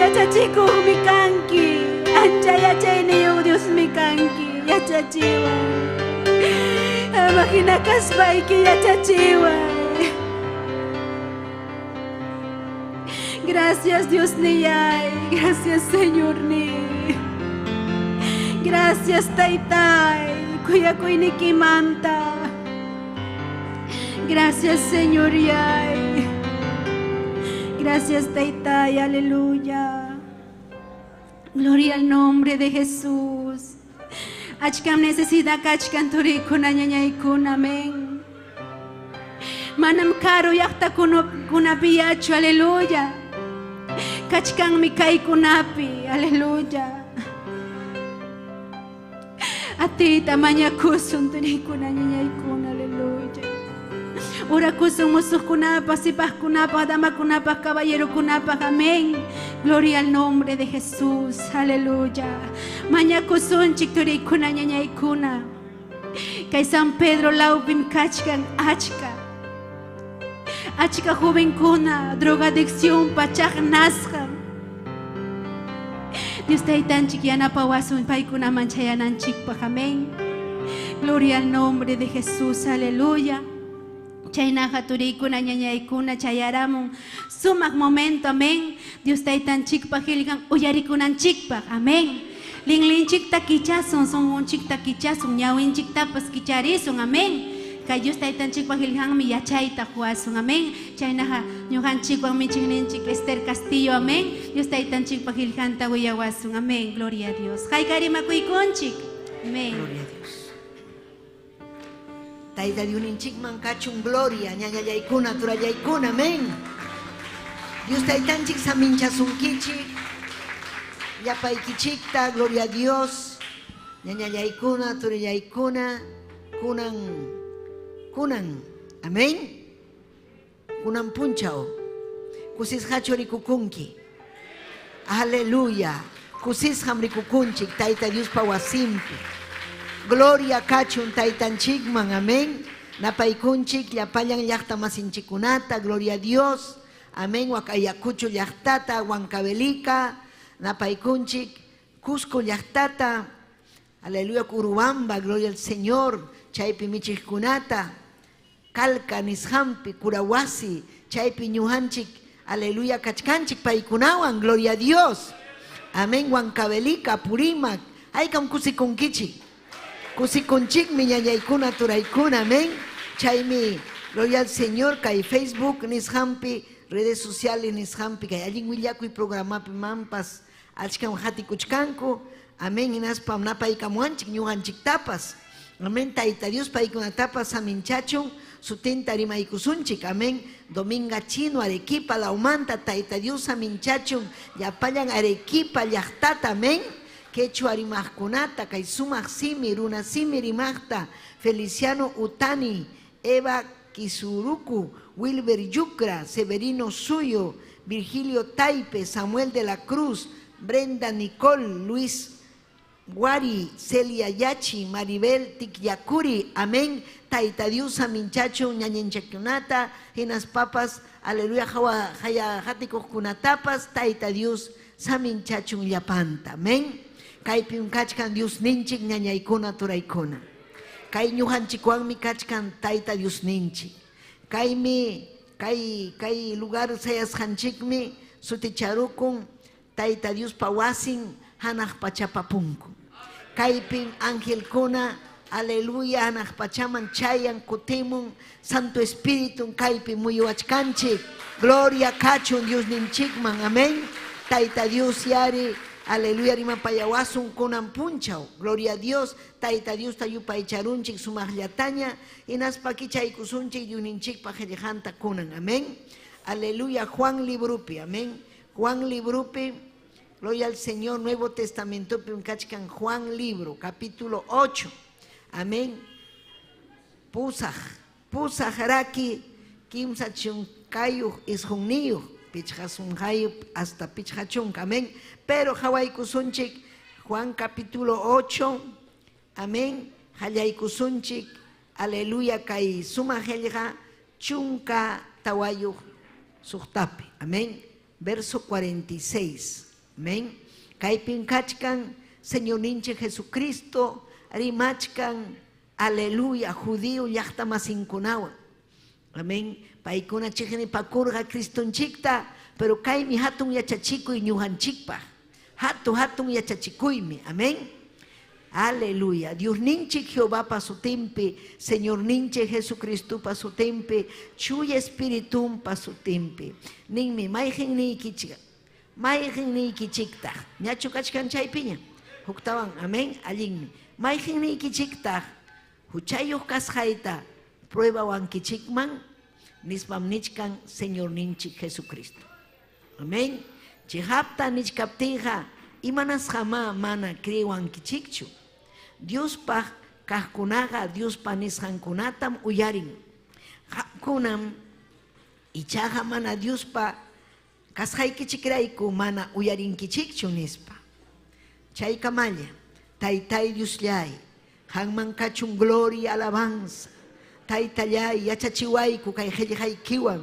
yachachikuqmi kanki. Ancha yachayniyuq Diosmi kanki. Yachachiway. Ama hina kaspayki yachachiway. Gracias Dios niyay. Gracias Señor ni. Gracias taytay. Kuyakuynikimanta. Gracias Señor yay. Gracias taytay. Aleluya. Gloria al nombre de Jesús. Achkam necesidad kachkan turikuna ñañaykuna. Amén. Manam karu llaqtakunapi yachu. Aleluya. Kachkanmi kaykunapi. Aleluya. Atiyta mañakusun turikuna ñañaykuna. Aleluya. Orakusun musuqkunapaq, sipaqkunapaq, damakunapaq, caballerokunapaq. Amén. Gloria al nombre de Jesús. Aleluya. Mañakusunchik turiykuna ñañaykuna. Kay San Pedro lawpim kachkan achka. Achka jovenkuna drogadicción pachaqnasqa. Dios taytanchik yanapawasun paykunaman chayananchikpaq. Amén. Gloria al nombre de Jesús. Aleluya. Chaynaqa turiykuna ñañaykuna chayaramun sumaq momento. Amén. Dios taytanchikpaq qillqan uyarikunanchikpaq. Amén. Linlinchikta kichasun, sunqunchikta kichasun, ñawinchiktapas kicharisun. Amén. Kay Dios taytanchikpaq qillqanmi yachayta quwasun. Amén. Chaynaqa ñuqanchikwan michiqninchik Esther Castillo. Amén. Dios taytanchikpaq qillqanta willawasun. Amén. Gloria a Dios. Haykarimakuykunchik. Amén. Gloria a Dios. Tayta Diosninchikman kachun gloria, ñañallaykuna, turallaykuna, amén. Dios taytanchik saminchasunkichik, llapaykichikta, gloria a Dios. Ñañallaykuna, turallaykuna, kunan, kunan, amén. Kunan punchaw, kusisqachu rikukunki. Aleluya. Kusisqam rikukunchik, Tayta Diospa wasinpi. Gloria kachun taytanchikman, amén. Napaykunchik llapallan llaqta masinchikunata, gloria a Dios. Amén. Huacayacucho llaqtata, Huancavelica, napaykunchik, Cusco llaqtata, aleluya, Urubamba, gloria al Señor, chaypi michiqkunata, Calca, Nishampi, Curahuasi, chaypi ñuhanchik, aleluya, kachkanchik, paykunawan, gloria a Dios. Amén, Huancavelica, Purímac, haykam kusikunkichik. Kusikunchikmi ñañaykuna turaykuna, amén. Chaymi, gloria al Señor, kay Facebook nisqanpi, redes sociales nisqanpi, kay allin willakuy programapi mampas, achkam hatikuchkanku, amén, hinaspam napaykamuwanchik ñuqanchiktapas. Amén, Tayta Dios paykunatapas saminchachun, sutinta rimaykusunchik, amén. Dominga Chino, Arequipa, Laumanta, Tayta Dios saminchachun, llapallan Arequipa, llaqtata, amén. Quechua rimaqkunata, kay sumaq simi, runa simi rimaqta, Feliciano Utani, Eva Kisuruku, Wilber Yucra, Severino Suyo, Virgilio Taipe, Samuel de la Cruz, Brenda Nicole, Luis Guari, Celia Yachi, Maribel Tikyakuri, amén. Tayta Dios saminchachu, ñañanchakunata, hinas papas, aleluya, hawa, haya, hatikuqkunatapas, Tayta Dios saminchachun llapanta, amén. Kaypim kachkan Dios ninchik ñañaykuna turaykuna. Kay ñuqanchikwanmi kachkan Tayta Dios ninchik. Kaymi, kay, kay lugar sayasqanchikmi suticharukun Tayta Diospa wasin hanaq pachapa punkun. Kaypim angelkuna, aleluya, hanaq pachaman chayan kutimun, Santo Espíritu kaypi muyuwachkanchik. Gloria kachun Dios ninchikman, amén. Tayta Dios yari, aleluya, rimapayawasun kunan punchaw. Gloria a Dios, Tayta Dios tayupaycharunchik sumaqllataña, hinaspa kichaykusunchik Diosninchikpa qillqanta kunan, amén. Aleluya, Juan librupi, amén. Juan librupi, gloria al Señor, Nuevo Testamento, kachkan Juan libro, capítulo 8, amén. Pusaj, pusaj raki, kimsa chunkayuq isqunniyuq, pichqasunqayuq hasta pichqachunka, amén. Pero hawaykusunchik, Juan capítulo 8, amén. Hallaykusunchik, aleluya, kay sumaq qillqa chunka tawayuq suqtapi, amén. Verso 46, amén. Kaypin kachkan, Señor ninchik Jesucristo, rimachkan, aleluya, judío llaqta masinkunawan, amén. Paykuna chiqnipakurqa Cristonchikta, pero kaymi hatun yachachikuy ñuqanchikpaq, hatun hatun yachachikuymi, amén. Aleluya. Dios ninchik Jehová sutinpi, Señor ninchik Jesucristo sutinpi, Chuya Espiritumpa sutinpi. Ninmi mayqin niykichik, mayqin niykichiktaq, ñachu kachkan chaypiña, huktawan, amén, allinmi. Mayqin niykichiktaq, huchayuq kasqayta prueba wankichikman, nispam nichkan Señor ninchik Jesucristo. Amén. Chihapta nichkaptinqa, imanasqama mana creewankichikchu. Diospaq kaqkunaqa Diospa nisqankunatam uyarin. Qamkunam ichaqa mana Diospa kasqaykichikrayku mana uyarinkichikchu nispa. Chaykamalla, Taytay Dioslláy, qanman kachun gloria, alabanza. Taytalláy, yachachiwayku kay qillqaykiwan.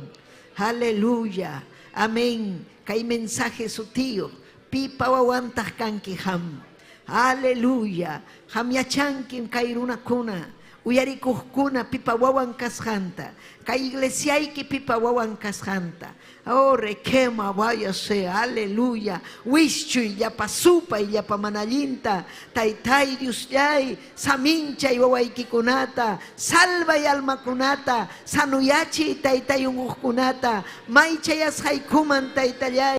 Aleluya. Amén. Kay mensaje sutiyuq. Pipa wawantaq kanki qam? Aleluya. Qam yachankim kay runakuna, uyarikuqkuna pipa wawan kasqanta, kay iglesiayki pipa wawan kasqanta. Oh, requema, váyase, aleluya. Wischuy, llapa supay, llapa mana allinta. Taytay Dioslláy, saminchay wawaykikunata, salvay almakunata, sanuyachiy taytay unquqkunata, may chayasqaykuman taytallay.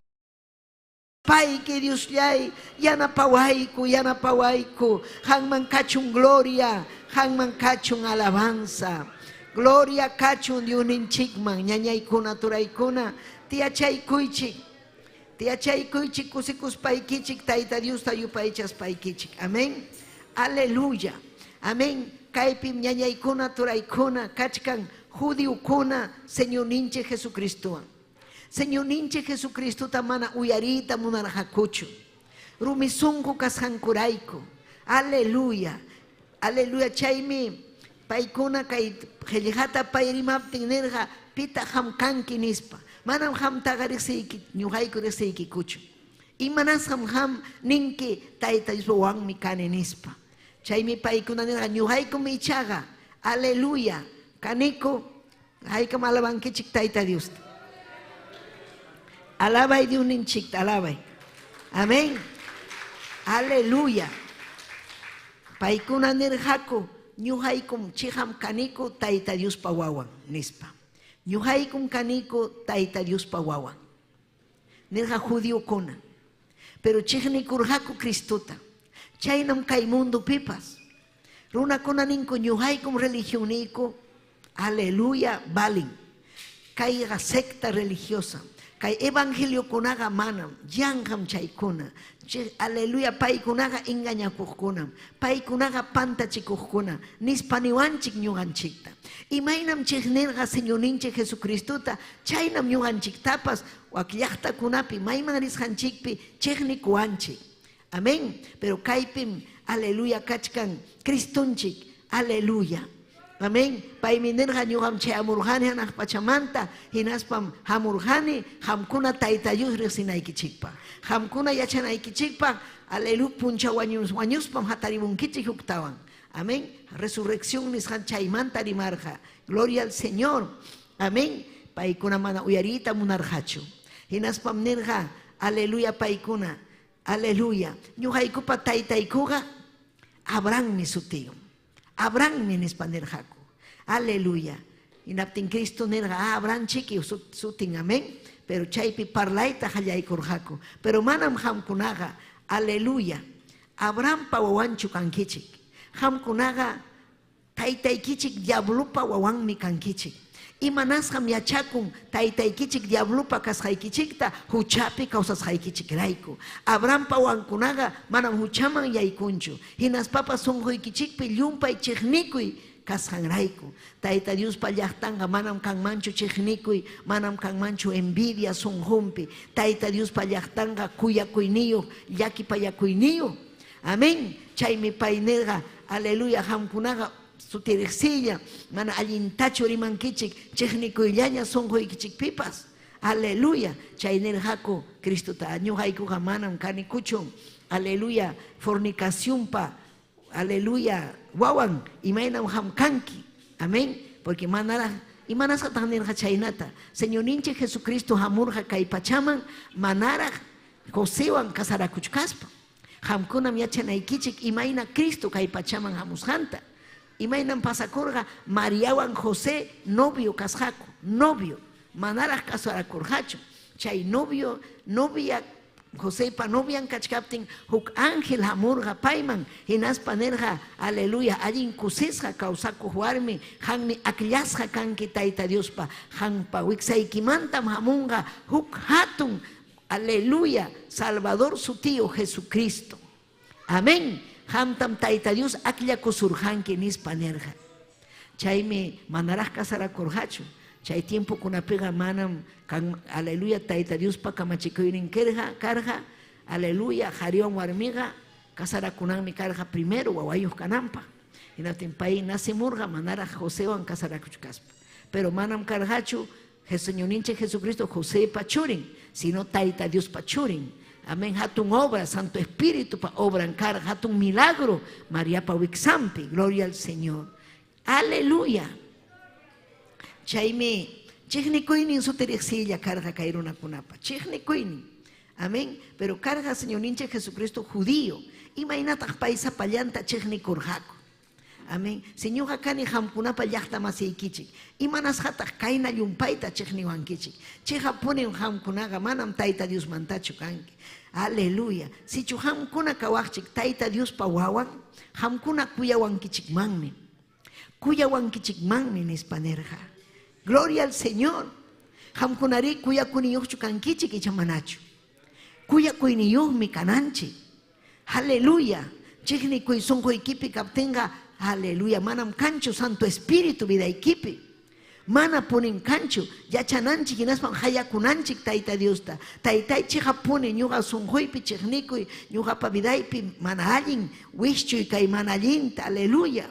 Payki Dioslláy, yanapawayku, yanapawayku. Qanman kachun gloria, qanman kachun alabanza. Gloria kachun Diosninchikman, ñañaykuna, turaykuna, tiyachaykuychik. Tiyachaykuychik kusikuspaykichik, Tayta Diosta yupaychaspaykichik. Amén. Aleluya. Amén. Kaypim ñañaykuna, turaykuna, kachkan judiokuna, Señorninchik Jesucristowan. Señorninchik Jesucristota mana uyariyta munarqakuchu. Rumi sunqu kasqankurayku. Aleluya. Aleluya. Chaymi paykuna kay qillqata pay rimaptin nirqa, pitaq qam kanki nispa. Manam qamtaqa riqsiyki, ñuqayku riqsiykikuchu. Imanasqam qam ninki Tayta Diospa wawanmi kani nispa. Chaymi paykuna nirqa, ñuqaykum ichaqa, aleluya, kaniku. Haykam alabankichik Tayta Diosta. Alabay Diosninchikta, alabay. Amén. Aleluya. Paykuna nirqaku, ñuqaykum chiqam kaniku Tayta Diospa wawan, nispa. Ñuqaykum kaniku Tayta Diospa wawan. Nirqa judiokuna. Pero chiqnikurqaku Cristota. Chaynam kay mundopipas. Runakuna ninku ñuqaykum religionniyku, aleluya, valen. Kayqa secta religiosa. Kay evangeliokunaqa manam, yanqam chaykuna. Aleluya, paykunaqa engañakuqkunam, paykunaqa pantachikuqkuna, nispa niwanchik ñuqanchikta. Imaynam chiqnirqa Señorninchik Jesucristota, chaynam ñuqanchiktapas wak llaqtakunapi mayman risqanchikpi chiqnikuwanchik. Amén. Pero kaypim, aleluya, kachkan Cristonchik, aleluya. Amén. Paymi nirqa, ñuqam chayamurqani hanaq pachamanta, hinaspam hamurqani qamkuna Tayta Dios riqsinaykichikpaq. Qamkuna yachanaykichikpaq, aleluya, puncha wañuspam hatarimunkichik huktawan. Amén. Resurrección nisqan chaymanta rimarqa. Gloria al Señor. Amén. Paykuna mana uyariyta munarqachu. Hinaspam nirqa, aleluya, paykuna. Aleluya. Ñuqaykupa taytaykuqa Abrahammi sutiyun. Abrahammi nispa nirqaku. Aleluya. Hinaptin Cristo nirqa, ah, Abraham chiki sutin, amén. Pero chaypi parlayta qallaykurqaku. Pero manam qamkunaqa, aleluya, Abrahampa wawanchu kankichik. Qamkunaqa taytaykichik diablopa wawanmi kankichik. Imanasqam yachakun taytaykichik diablopa kasqaykichikta huchapi kawsasqaykichikrayku. Abrahampa wawankunaqa manam huchaman yaykunchu. Hinaspapas sunquykichikpi llumpay chiqnikuy kasqanrayku. Tayta Diospa llaqtanqa manam kanmanchu chiqnikuy, manam kanmanchu envidia sunqunpi. Tayta Diospa llaqtanqa kuyakuyniyuq, llakipayakuyniyuq. Amén. Chaymi pay nirqa, aleluya, qamkunaqa sutiriqsilla, mana allintachu rimankichik, chiqnikuyllaña sunquykichikpipas. Aleluya. Chay nirqaku Cristota, ñuqaykuqa manam kanikuchu. Aleluya. Fornicacionpa, aleluya, wawan, imaynam qam kanki. Amén. Porque manaraq, imanasqataq nirqa chaynata. Señorninchik Jesucristo hamurqa kay pachaman manaraq Josewan casarakuchkaspa. Qamkunam yachanaykichik imayna Cristo kay pachaman hamusqanta. Imaynam pasakurqa Mariawan José novio kasqaku, novio, manaraq casarakurqachu. Chay novio, novia, Josepa novian kachkaptin huk ángel hamurqa payman, hinaspa nirqa, aleluya, allin kusisqa kawsakuq warmi, qammi akllasqa kanki Tayta Diospa, qampa wiksaykimantam hamunqa huk hatun, aleluya, Salvador sutiyuq Jesucristo. Amén. Qamtam Tayta Dios akllakusurqanki nispa nirqa. Chaymi manaraq casarakurqachu. Chay tiempokunapiqa manam kan, aleluya, Tayta Diospa kamachikuynin karqa, aleluya, qariwan warmiqa casarakunanmi karqa primero wawayuq kananpaq. Hinaptin pay nacimurqa manaraq Josewan casarakuchkaspa. Pero manam karqachu Señorninchik Jesucristo Josepa churin, sino Tayta Diospa churin. Amén. Hatun obra, Santo Espíritu pa obran karqa, hatun milagro Mariapa wiksampi. Gloria al Señor. Aleluya. Chaymi chiqnikuynin sutiriqsilla karqa kay runakunapa. Chiqnikuynin. Amén. Pero karqa Señorninchik Jesucristo judío. Imaynataq pay sapallanta chiqnikurqaku. Amén. Señorqa kani qamkunapa llaqta masiykichik. Imanasqataq kayna llumpayta chiqniwankichik. Chiqapunim qamkunaqa manam Tayta Diosmantachu kanki. Aleluya. Sichu qamkuna kawaqchik Tayta Diospa wawan, qamkuna kuyawankichikmanmi. Kuyawankichikmanmi nispa nirqa. Gloria al Señor. Qamkunari kuyakuniyuqchu kankichik icha manachu. Kuyakuyniyuqmi kananchik. Aleluya. Chiqnikuy sunquykipi kaptinqa, aleluya, manam kanchu Santo Espíritu vidaykipi. Mana punin kanchu, yachananchik hinaspam hayakunanchik Tayta Diosta. Taytay chiqapuni ñuqa sunquypi chiqnikuy, ñuqapa vidaypi mana allin wischuy kay mana allinta, aleluya.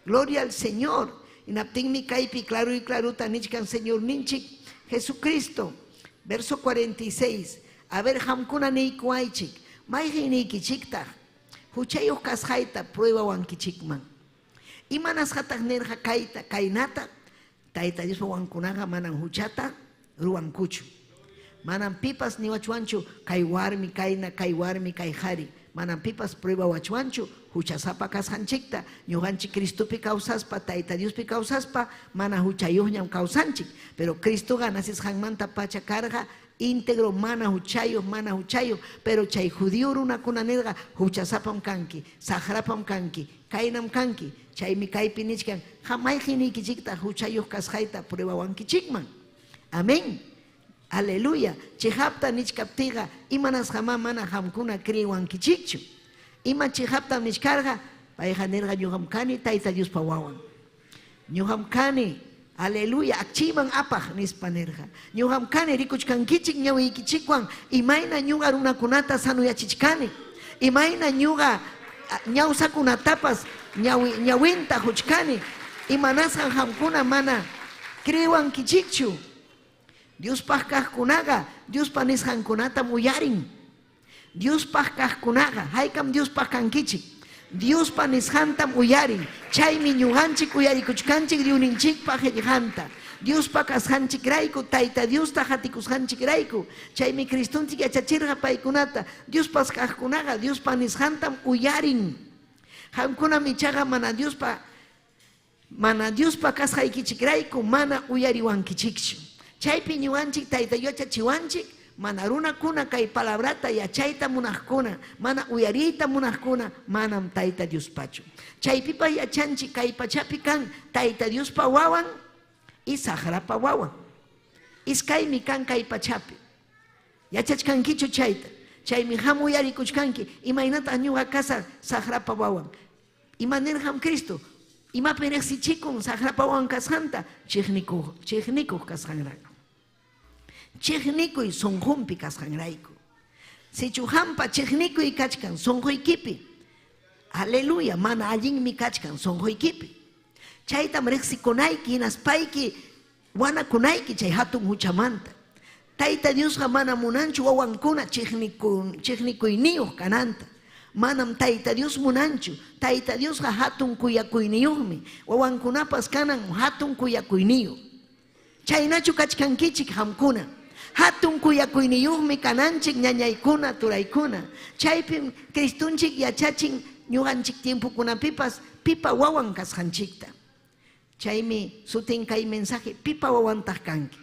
Gloria al Señor. Hinaptinmi kaypi claro y claruta nichkan Señorninchik Jesucristo. Verso 46. A ver, qamkuna niykuwaychik, mayqiniykichiktaq huchayuq kasqayta pruebawankichikman. Imanasqataq nirqa kayta, kaynata? Tayta Diospa wawankunaqa manam huchata ruwankuchu. Manam pipas niwachwanchu kay warmi kayna, kay warmi kay qari. Manam pipas pruebawachwanchu huchasapa kasqanchikta. Ñuqanchik Cristopi kawsaspa, Tayta Diospi kawsaspa, mana huchayuqñam kawsanchik. Pero Cristoqa nacesqanmanta pacha karqa íntegro, mana huchayuq, mana huchayuq. Pero chay judío runakuna nirqa huchasapam kanki, saqrapam kanki, kaynam kanki. Chaymi kaypi nichkan, mayqiniykichiktaq huchayuq kasqayta pruebawankichikman. Amén. Aleluya. Chiqapta nichkaptiqa imanasqamá mana qamkuna creewankichikchu. Ima chiqaptam nichkarqa, payqa nirqa ñuqam kani Tayta Diospa wawan. Ñuqam kani, aleluya, akchiyman apaq nispa nirqa. Ñuqam kani rikuchkankichik ñawiykichikwan imayna ñuqa runakunata sanuyachichkani. Imayna ñuqa ñawsakunatapas ñawinta huchkani. Imanasqan qamkuna mana creewankichikchu. Diospaq kaqkunaqa Diospa nisqankunatam uyarin. Diospaq kaqkunaqa, haykam Diospaq kankichik. Diospa nisqantam uyarin. Chaymi ñuqanchik uyarikuchkanchik Diosninchikpa qillqanta. Diospa kasqanchikrayku, Tayta Diosta qatikusqanchikrayku. Chaymi Cristonchik yachachirqa paykunata. Diospas kaqkunaqa Diospa nisqantam uyarin. Qamkunam ichaqa mana Diospa kasqaykichikrayku mana uyariwankichikchu. Chaypi ñuqanchik Tayta yachachiwanchik, mana runakuna kay palabrata yachayta munaqkuna, mana uyariyta munaqkuna, manam Tayta Diospachu. Chaypipas yachanchik kay pachapi kan Tayta Diospa wawan y saqrapa wawan. Iskaymi kan kay pachapi. Yachachkankichu chayta? Chaymi qam uyarikuchkanki, imaynataq ñuqa kasaq saqrapa wawan. Ima nirqam Cristo? Imapi riqsichikun saqrapa wawan kasqanta? Chiqnikuq kasqanrayku. Chiqnikuy sunqunpi kasqanrayku. Sichu qampa chiqnikuy kachkan sunquykipi, aleluya, mana allinmi kachkan sunquykipi. Chaytam riqsikunayki hinaspayki wanakunayki chay hatun huchamanta. Tayta Diosqa mana munanchu wawankuna chiqnikuyniyuq kananta. Manam Tayta Dios munanchu. Tayta Diosqa hatun kuyakuyniyuqmi. Wawankunapas kanan hatun kuyakuyniyuq. Chaynachu kachkankichik qamkuna. Hatun kuyakuyniyuqmi kananchik ñañaykuna, turaykuna. Chaypim Cristonchik yachachin ñuqanchik tiempokunapipas pipa wawan kasqanchikta. Chaymi sutin kay mensaje, pipa wawantaq kanki.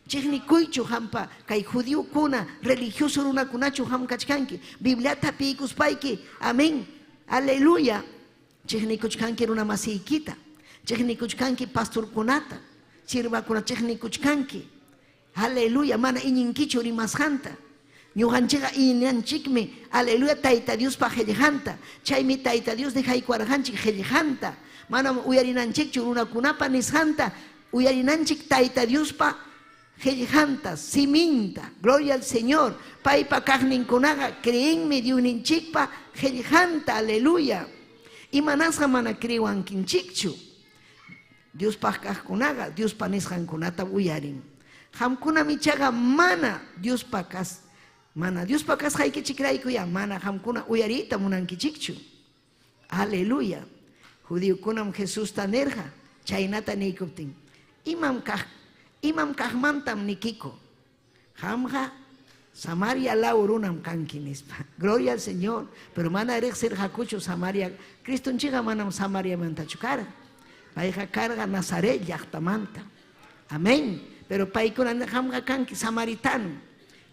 Chiqnikuychu qampa kay judiokuna, religioso runakunachu qam kachkanki. Bibliata piykuspayki, amén, aleluya. Chiqnikuchkanki runa masiykita, chiqnikuchkanki pastorkunata, sirvakuna chiqnikuchkanki. Aleluya, mana iñinkichu rimasqanta. Ñuqanchikqa iñinanchikmi, aleluya, Tayta Diospa qellqanta. Chaymi Tayta Dios dejaykuwarqanchik qellqanta. Manam uyarinanchikchu runakunapa nisqanta, uyarinanchik Tayta Diospa qellqanta, siminta. Gloria al Señor. Paypa kaqninkunaqa creenmi Diosninchikpa qellqanta, aleluya. Imanasqa mana creewankinchikchu? Diospaq kaqkunaqa Diospa nisqankunatam uyarin. Qamkunam ichaqa mana Diospa kas mana Diospa kasqaykichikraykuyá mana qamkuna uyariyta munankichikchu. Aleluya. Judiokunam Jesusta nirqa chaynata niykuptin, Imam kaq imam kaqmantam nikiku, Qamqa Samaria law runam kanki, nispa. Gloria al Señor. Pero mana riqsirqakuchu Samaria. Cristonchikqa manam Samariamantachu karqa. Payqa karqa Nazaret llaqtamanta. Amén. Pero paykuna qamqa kanki samaritano.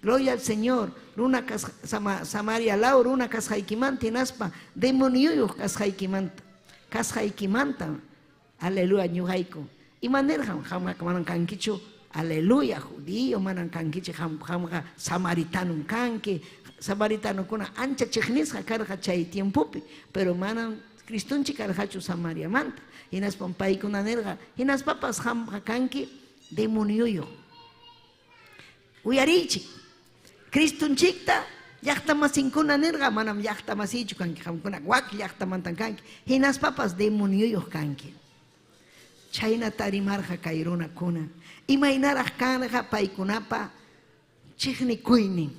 Gloria al Señor. Runa kasqa Samaria law runa kasqaykimanta hinaspa demonioyuq kasqaykimanta. Kasqaykimanta. Aleluya, ñuqayku. Ima nirqam? Qamqa manam kankichu, aleluya, judío, manam kankichu, qamqa samaritanum kanki. Samaritanokuna ancha chiqnisqa karqa chay tiempopi, pero manam Cristonchik karqachu Samariamanta. Hinaspam paykuna nirqa, hinaspapas qamqa kanki demonioyuq. Uyariychik. Cristonchikta llaqtamasinkuna nirqa, manam llaqtamasiychu kanki, qamkuna wak llaqtamantan kanki, hinaspapas demonioyuq kanki. Chaynata rimarqa kay runakuna. Imaynaraq kanqa paykunapa chiqnikuynin.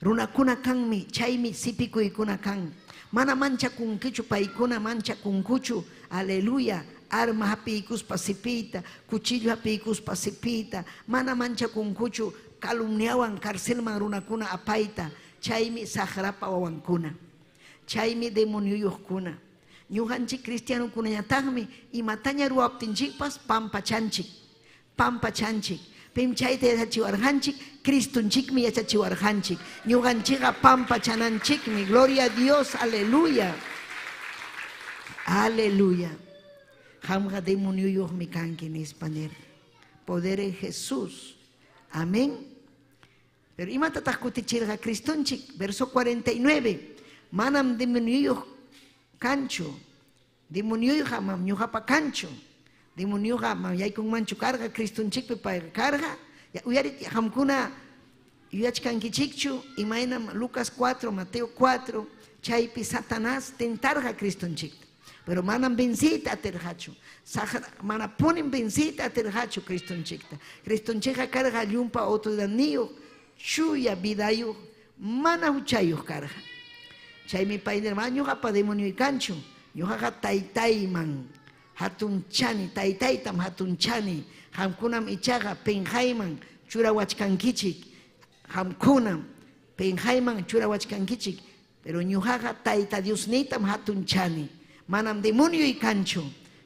Runakuna kanmi, chaymi sipikuykuna kan. Mana manchakunkichu, paykuna manchakunkuchu, aleluya, arma hapiykuspa sipiyta, cuchillo hapiykuspa sipiyta, mana manchakunkuchu calumniawan carcelman runakuna apayta, chaymi saqrapa wawankuna. Chaymi demonioyuqkuna. Ñuqanchik cristianokunañataqmi imataña ruwaptinchikpas pampachanchik. Pampachanchik. Pim chayta yachachiwarqanchik? Cristonchikmi yachachiwarqanchik. Ñuqanchikqa pampachananchikmi. Gloria a Dios, aleluya. Aleluya. Qamqa demonioyuqmi kanki nispa nirqa. Poder en Jesús. Amén. Pero imatataq kutichirqa Cristonchik? Verso 49. Manam demonioyuq kanchu. Demonioyqa mam ñuqapa kanchu. Demonioqa mam yaykunmanchu karqa Cristonchikpi payqa karqa. Uyari qamkuna yuyachkankichikchu imaynam Lucas 4, Mateo 4, chaypi Satanás tentarqa Cristonchikta. Pero manam venciyta atirqachu. Saqra manapunim venciyta atirqachu Cristonchikta. Cristonchikqa karqa llumpa autoridadniyuq, chuya vidayuq, mana huchayuq karqa. Chaymi pay nirqa, ñuqapa demonioy kanchu, ñuqaqa taytayman hatunchani, taytaytam hatunchani, qamkunam ichaqa penqayman churawachkankichik, qamkunam penqayman churawachkankichik, pero ñuqaqa Tayta Diosniytam hatunchani, manam demonioy kanchu.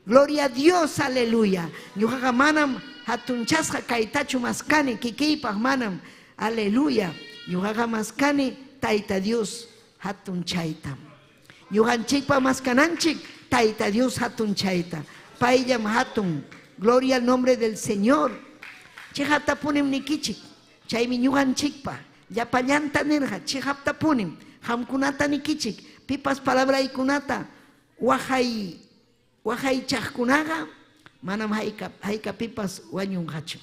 Gloria a Dios, aleluya. Ñuqaqa manam hatunchasqa kaytachu maskani, kikiypaq manam, aleluya. Ñuqaqa maskani Tayta Dios hatunchaytam. Ñuqanchikpa maskananchik Tayta Dios hatunchayta. Payllam hatun. Gloria al nombre del Señor. Chiqaptapunim nikichik. Chaymi ñuqanchikpa llapallanta nirqa, chiqaptapunim qamkunata nikichik, pipas palabraykunata waqay waqaychaqkunaqa manam haykapipas wañunqachu.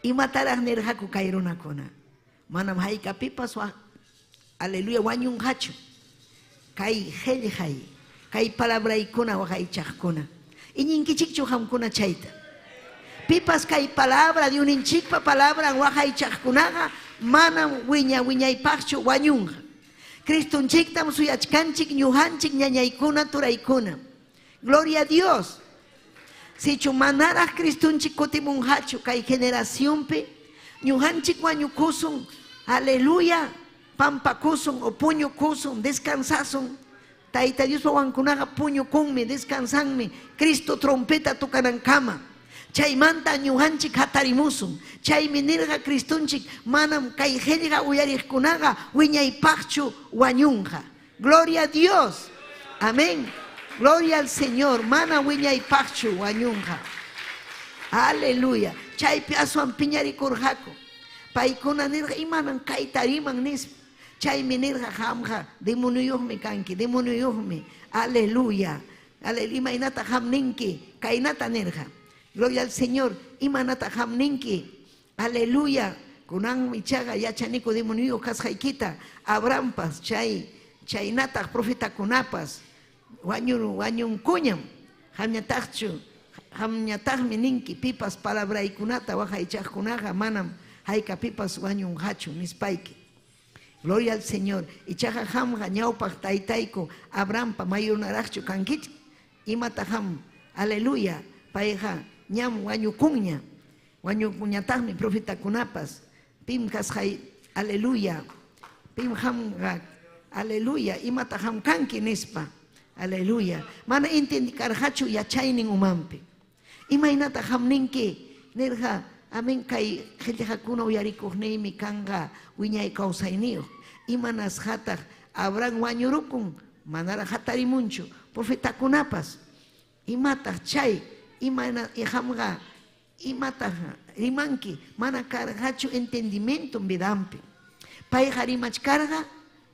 Imataraq nirqaku kay runakuna? Manam haykapipas aleluya wañunqachu. Kay qellqay, kay palabraykuna waqaychaqkuna. Iñinkichikchu qamkuna chayta? Pipas kay palabra, Diosninchikpa palabran waqaychaqkunaqa manam wiña wiñaypaqchu wañunqa. Cristonchiktam suyachkanchik ñuqanchik ñañaykuna turaykuna. Gloria a Dios. Sichu manaraq Cristonchik kutimunqachu kay generacionpi, ñuqanchik wañukusun, aleluya, pampakusun o puñukusun, descansasun. Tayta Diospa wawankunaqa puñukunmi, descansanmi, Cristo trompeta tocanankama. Chaymanta ñuqanchik hatarimusun. Chaymi nirqa Cristonchik, manam kay qellqa uyariqkunaqa wiñaypaqchu wañunqa. Gloria a Dios. Amén. Gloria al Señor. Mana wiñaypaqchu wañunqa. Aleluya. Chaypi aswan piñarikurqaku. Paykuna nirqa imanan kayta riman nispa. Chaymi nirqa qamqa demonioyuqmi kanki, demonioyuqmi. Aleluya. Aleluya. Imaynata qam ninki? Kaynata nirqa. Gloria al Señor. Imanata qam ninki? Aleluya. Kunanmi ichaqa yachaniku demonioyuq kasqaykita. Abrahampas chay chaynataq profetakunapas wañunkuñam. Qamñataqchu qamñataqmi ninki pipas palabraykunata waqaychaqkunaqa manam haykapipas wañunqachu nispayki. Gloria al Señor. Ichaqa qamqa ñawpaq taytayku Abrahampa mayurnaraqchu kankichik? Imata qam? Aleluya. Payqa ñam wañukunña. Wañukunñataqmi profetakunapas. Pim kasqay, aleluya. Pim qamqa, aleluya. Imata qam kanki nispa. Aleluya. Mana entendikarqachu yachaynin umanpi. Imaynata qam ninki? Nirqa, amén, kay qillqakuna uyarikuqniymi kanqa wiñay kawsayniyuq. Imanasqataq Abraham wañurukun, manaraq hatarimunchu profetakunapas. Imataq chay? Imayna qamqa imataq rimanki? Mana karqachu entendimiento vidanpi. Payqa rimachkarqa,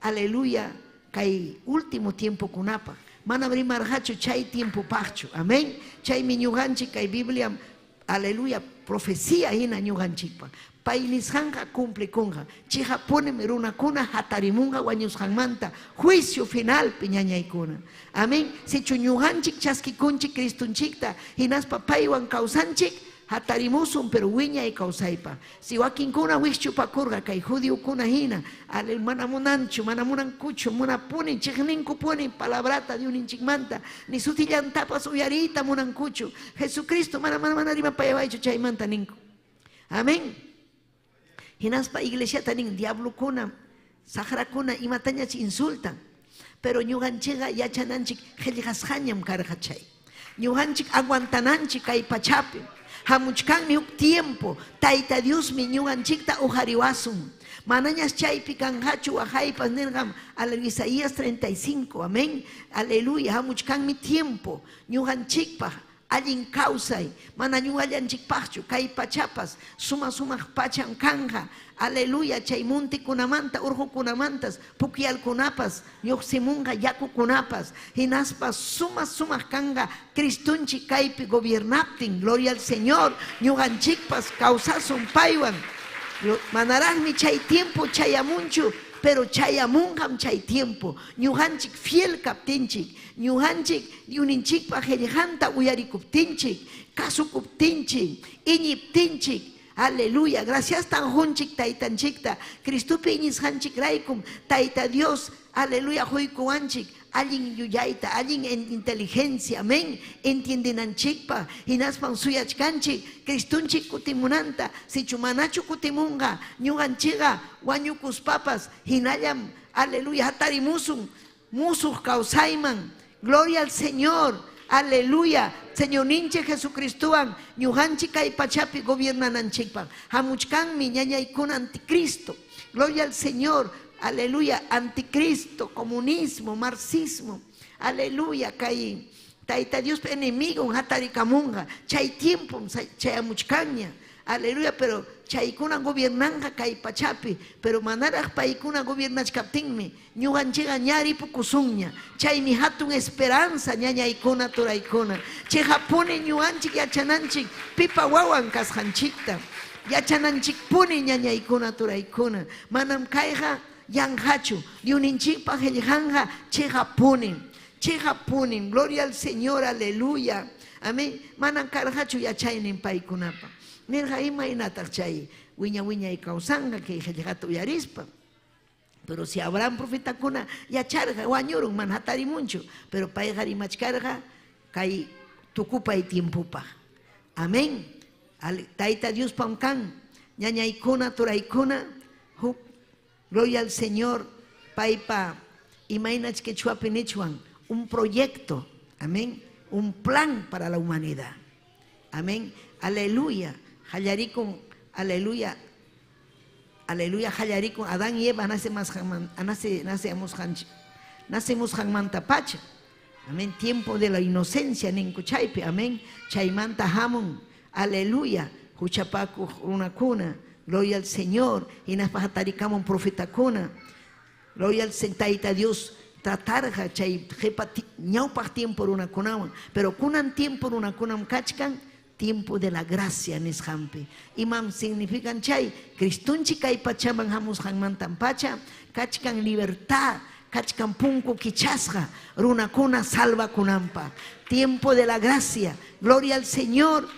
aleluya, kay último tiempokunapaq. Manam rimarqachu chay tiempopaqchu. Amén. Chaymi ñuqanchik kay Biblia, aleluya, profecía hina ñuqanchikpaq. Pay nisqanqa cumplikunqa. Chiqapunim runakuna hatarimunqa wañusqanmanta juicio finalpi ñañaykuna. Amén. Sichu ñuqanchik chaskikunchik Cristonchikta hinaspa paywan kawsanchik hatarimusun pero wiñay kawsaypaq. Si wakinkuna wikchupakurqa kay judiokuna hina, mana munanchu, mana munankuchu, munapuni, chiqninkupuni palabrata Diosninchikmanta, ni sutillantapas uyariyta munankuchu. Jesucristo mana mana mana rimapayawaychu chaymanta ninku. Amén. Hinaspa iglesiata nin diablokuna, saqrakuna imatañach insultan. Pero ñuqanchikqa yachananchik qillqasqañam karqa chay. Ñuqanchik aguantananchik kay pachapi. Hamuchkanmi huk tiempo, Tayta Diosmi ñuqanchikta uqariwasun. Manañas chaypi kanqachu waqaypas nirqam al Isaías 35, amén. Aleluya, hamuchkanmi tiempo ñuqanchikpaq allin kawsay, mana ñuqallanchikpaqchu kay pachapas suma sumaq pacham kanqa. Aleluya, chay montekunamanta, urqukunamantas, pukyalkunapas, lluqsimunqa yakukunapas, hinaspa suma sumaq kanqa Cristonchik kaypi gobiernaptin. Gloria al Señor, ñuqanchikpas kawsasun paywan. Manaraqmi chay tiempo chayamunchu, pero chayamunqam chay tiempo. Ñuqanchik fiel kaptinchik, ñuqanchik Diosninchikpa qillqanta uyarikuptinchik, kasukuptinchik, iñiptinchik. Aleluya, gracias tan junchik taytanchikta, Cristopi iñisqanchikraykum, Tayta Dios, aleluya, huykuwanchik, allin yuyayta, allin inteligencia, amén, entiendenanchikpa, hinaspan suyachkanchik, Cristonchik kutimunanta, sichu manachu kutimunqa, ñuqanchikqa wañukuspapas, hinallam, aleluya, hatarimusun, musuq kawsayman, gloria al Señor, aleluya, Señorninchik Jesucristowan, ñuqanchik kay pachapi gobiernananchikpaq, hamuchkanmi ñañaykuna anticristo, gloria al Señor, aleluya, anticristo, comunismo, marxismo, aleluya, kay Tayta Diospa enemigo hatarikamunqa, chay tiempo chayamuchkanña, aleluya, pero chaykuna gobiernanqa kay pachapi, pero manaraq paykuna gobiernachkaptinmi, ñuqanchikqa ña ripukusunña, chaymi hatun esperanza ñañaykuna turaykuna, chayqapuni ñuqanchik yachananchik pipa wawan kasqanchikta, yachananchikpuni ñañaykuna turaykuna, manam kayqa yanqachu, Diosninchikpa qillqanqa chayqapuni, chayqapuni, gloria al Señor, aleluya, amén, manam karqachu yachaynin paykunapa. Nirqa imaynataq chay wiña wiñay kawsanqa kay qillqata uyarispa. Pero si Abraham profetakuna yacharqa wañurun mana hatarimunchu, pero payqa rimachkarqa kay tukupay tiempopaq. Amén. Tayta Diospam kan ñañaykuna turaykuna huk gloria al Señor paypa imaynach quechuapi nichwan un proyecto, amén, un plan para la humanidad. Amén. Aleluya. Qallarikun, aleluya. Aleluya, qallarikun Adán y Eva nacemusqanmanta pacha. Amén. Tiempo de la inocencia ninku chaypi. Amén. Chaymanta hamun. Aleluya. Huchapakuq runakuna. Gloria al Señor. Hinaspa hatarikamun profetakuna. Gloria al Tayta Dios tratarqa chay qipa ñawpaq tiempo runakunawan. Pero kunan tiempo runakunam kachkan tiempo de la gracia nisqanpi. Imam significan chay? Cristonchik kay pachaman hamusqanmantan pacha kachkan libertad, kachkan punku kichasqa runakuna salvakunanpaq. Tiempo de la gracia. Gloria al Señor.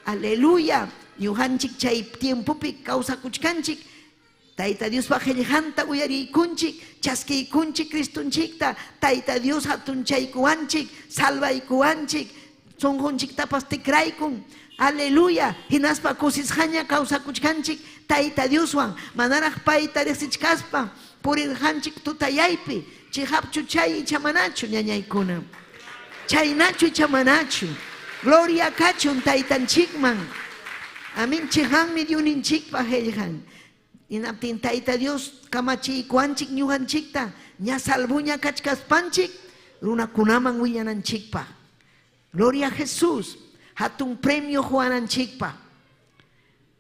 Aleluya. Ñuqanchik chay tiempopi kawsakuchkanchik. Tayta Diospa qillqanta uyariykunchik, chaskiykunchik Cristonchikta, Tayta Dios hatunchaykuwanchik, salvaykuwanchik, sunqunchiktapas tikraykun. Aleluya. Hinaspa kusisqaña kawsakuchkanchik Tayta Dioswan, manaraq payta riqsichkaspa purirqanchik tutayaypi. Chiqapchu chay icha manachu ñañaykuna? Chaynachu icha manachu? Gloria kachun Taytanchikman. Amén. Chiqanmi Diosninchikpa qillqan. Hinaptin Tayta Dios kamachiykuwanchik ñuqanchikta ña salvuña kachkaspanchik runakunaman willananchikpaq. Gloria a Jesús. Hatun premio quwananchikpaq.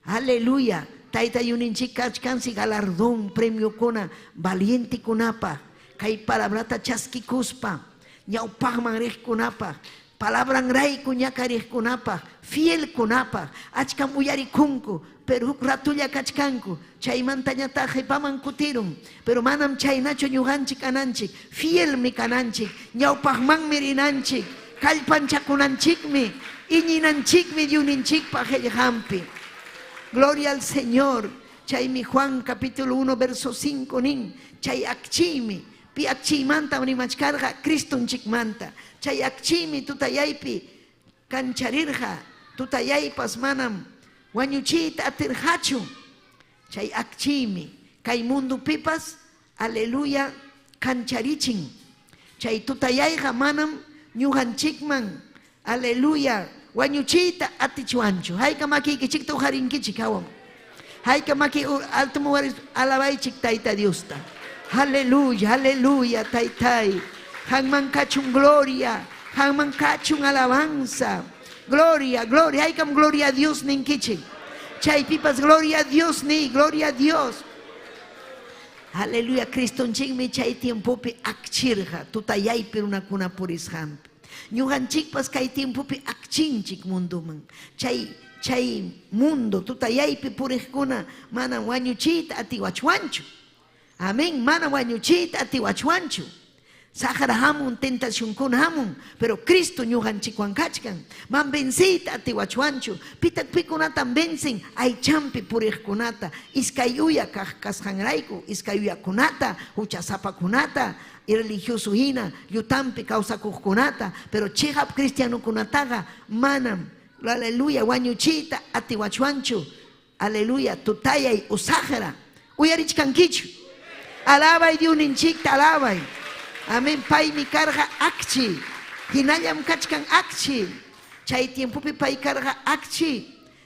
Aleluya. Tayta Diosninchik kachkansi galardón premiokuna valientekunapaq. Kay palabrata chaskikuspa ñawpaqman riqkunapaq, palabranrayku ñakariqkunapaq, fielkunapaq, achkam uyarikunku, pero huk ratulla kachkanku, chaymantañataq qipaman kutirun, pero manam chaynachu ñuqanchik kananchik, fielmi kananchik, ñawpaqmanmi rinanchik, kallpanchakunanchikmi, iñinanchikmi Diosninchikpa qillqanpi. Gloria al Señor. Chaymi Juan capítulo 1 verso 5 nin, chay akchiymi, pi akchiymanta rimachkarqa Cristonchikmanta. Chay akchiymi tutayaypi kancharirqa, tutayaypas manam wañuchiyta atirqachu. Chay akchiymi kay mundopipas, aleluya, kancharichin. Chay tutayayqa manam ñuqanchikman, aleluya, wañuchiyta atichwanchu. Hayka makiykichikta uqarinkichik hawan. Hayka maki alto alabaychik Tayta Diosta. Aleluya, aleluya, Taytay. Qanman kachun gloria, qanman kachun alabanza. Gloria, gloria, haykam gloria a Dios ninkichik. Chaypipas gloria a Dios ni, gloria a Dios. Aleluya, Cristonchikmi chay tiempopi akchirqa tutayaypi runakuna purisqanpi. Ñuqanchikpas kay tiempopi akchinchik mundoman. Chay chay mundo tutayaypi puriqkuna mana wañuchiyta atiwachwanchu. Amén, mana wañuchiyta atiwachwanchu. Saqra hamun, tentacionkuna hamun, pero Cristo ñuqanchikwan kachkan. Man venciyta atiwachwanchu. Pitaq pikunatam vencen aychampi puriqkunata, iskay uya kaq kasqanrayku, iskay uyakunata, huchasapakunata, religioso hina, llutampi kawsakuqkunata, pero chiqap cristianokunataqa manam, aleluya, wañuchiyta atiwachwanchu. Aleluya, tutayay usaqra. Uyarichkankichu. Alabay Diosninchikta, alabay. Amén, paymi karqa akchi. Hinallam kachkan akchi. Chay tiempopi pay karqa akchi.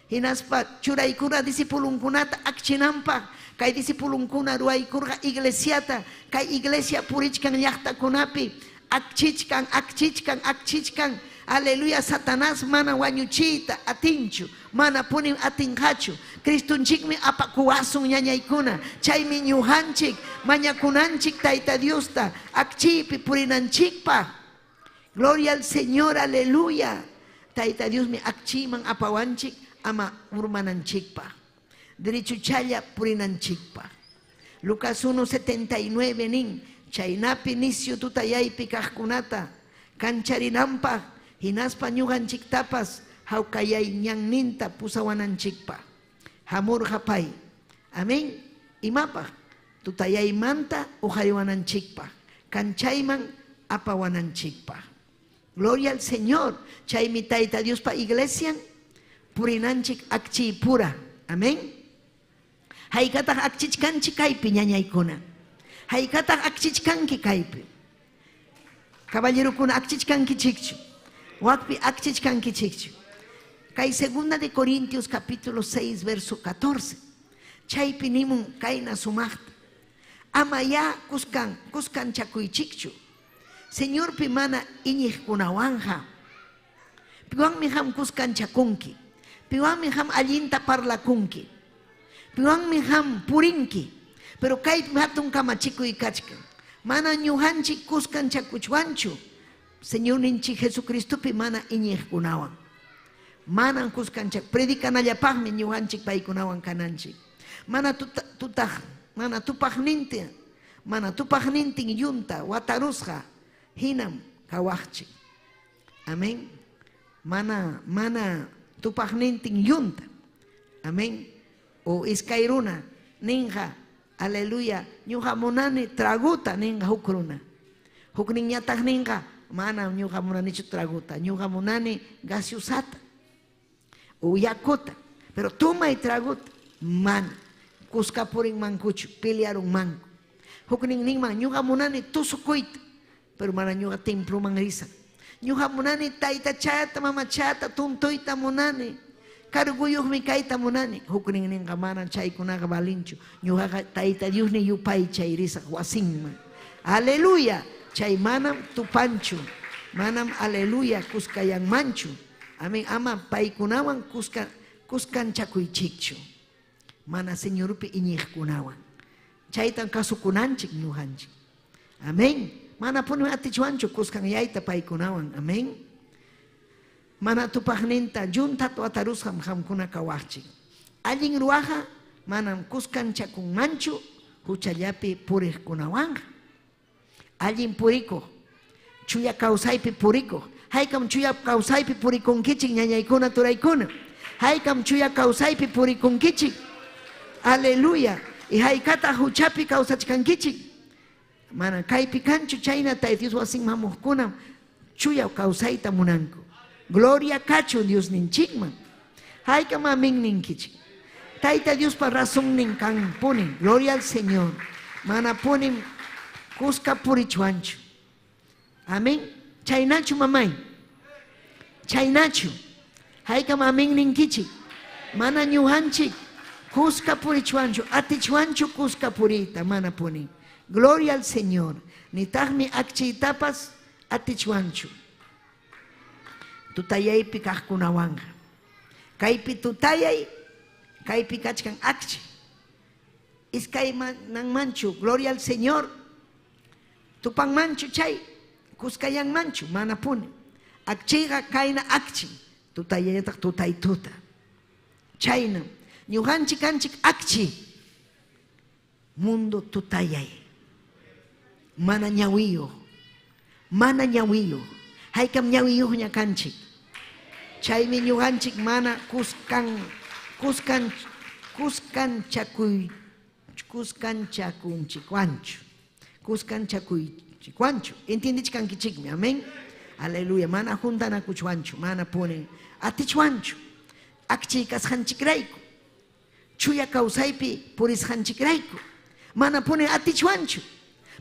Hinaspa churaykurqa discipulunkunata akchinanpaq. Kay discipulunkuna ruwaykurqa iglesiata. Kay iglesia purichkan llaqtakunapi akchichkan, akchichkan, akchichkan. Aleluya, Satanás mana wañuchiyta atinchu, mana punim atinqachu. Cristonchikmi apakuwasun ñañaykuna. Chaymi ñuqanchik mañakunanchik Tayta Diosta akchiypi purinanchikpaq. Gloria al Señor, aleluya. Tayta Diosmi akchiyman apawanchik ama urmananchikpaq. Derechuchalla purinanchikpaq. Lucas 1:79 nin, chaynapi nisyu tutayaypi kaqkunata kancharinanpaq hinaspa ñuqanchiktapas hawkayay ñanninta pusawananchikpaq. Hamurqa pay. Amén. Imapaq? Tutayaymanta uqariwananchikpaq. Kanchayman apawananchikpaq. Gloria al Señor. Chaymi Tayta Diospa iglesian purinanchik akchiypura. Amén. Haykataq akchichkanchik kaypi ñañaykuna. Haykataq akchichkanki kaypi. Caballerokuna akchichkankichikchu. Wakpi akchichkankichikchu. Kay segunda de Corintios capítulo 6 verso 14. Chaypi nimun kayna sumaqta. Ama ya kuskan kuskanchakuychikchu. Señorpi mana iñiqkunawanja. Piwanmi ham kuskanchakunki. Piwanmi ham allinta parlakunki. Piwanmi ham purinki. Pero kaypi hatun kamachikuy kachkan. Mana ñuqanchik kuskanchakuchwanchu. Señorninchik Jesucristopi mana iñiqkunawan. Manam kuskanchak predicanallapaqmi ñuqanchik paykunawan kananchik. Mana tutaq, mana tupaqnintin, mana tupaqnintin yunta watarusqa hinam kawaqchik. Amén. Mana tupaqnintin yunta. Amén. O iskay runa ninqa, aleluya, ñuqa munani traguta ninqa huk runa. Hukninñataq ninqa, mana ñuqa munanichu traguta, ñuqa munani gaseosata o yakuta. Pero tumay traguta, mana. Kuska purinmankuchu, pelearunmanku. Huknin ninman, ñuqa munani tusukuyta, pero mana ñuqa temploman risaq. Ñuqa munani taytachata, mamachata, tuntuyta munani. Carguyuqmi kayta munani. Huknin ninqa mana chaykunaqa valinchu. Ñuqaqa Tayta Diosni yupaychay risaq wasinman. Aleluya. Chay manam tupanchu. Manam aleluya kuskayanmanchu. Amén. Ama paykunawan kuskanchakuychikchu. Mana Señorpi iñiqkunawan. Chaytan kasukunanchik ñuqanchik. Amén. Mana puni atichwanchu kuskanyayta paykunawan. Amén. Mana tupaqninta yunta watarusqam qamkuna kawaqchik. Allin ruwaqa manam kuskanchakunmanchu huchallapi puriqkunawanqa. Allin purikuq, chuya kawsaypi purikuq. Haykam chuya kawsaypi purikunkichik ñañaykuna turaykuna. Haykam chuya kawsaypi purikunkichik. Aleluya. Y haykata huchapi kawsachkankichik. Mana kaypi kanchu chayna Tayta Dios wasinman hamuqkunam chuya kawsayta munanku. Gloria kachun Diosninchikman. Haykam amén ninkichik. Tayta Diospa razonnin kanpuni. Gloria al Señor. Mana punim kuska purichwanchu. Amén. Chaynachu mamay. Chaynachu. Haykam amén ninkichik. Mana ñuqanchik kuska purichwanchu, atichwanchu kuska puriyta, mana puni. Gloria al Señor. Nitaqmi akchiytapas atichwanchu. Tutayaypi kaqkunawanqa. Kaypi tutayay, kaypi kachkan akchi. Iskaymanmanchu, gloria al Señor. Tupanmanchu chay, kuskayanmanchu, mana puni. Akchiqa kayna akchi, tutayayataq tutay tuta. Chayna, ñuqanchik kanchik akchi. Mundo tutayay. Mana ñawiyuq, mana ñawiyuq. Haykam ñawiyuqña kanchik. Chaymi ñuqanchik mana kuskanchakunchikwanchu. Kuskanchakuychikwanchu. Entiendichkankichikmi, amén. Aleluya. Mana juntanakuchwanchu, mana punin atichwanchu. Akchiy kasqanchikrayku. Chuya kawsaypi purisqanchikrayku. Mana punin atichwanchu.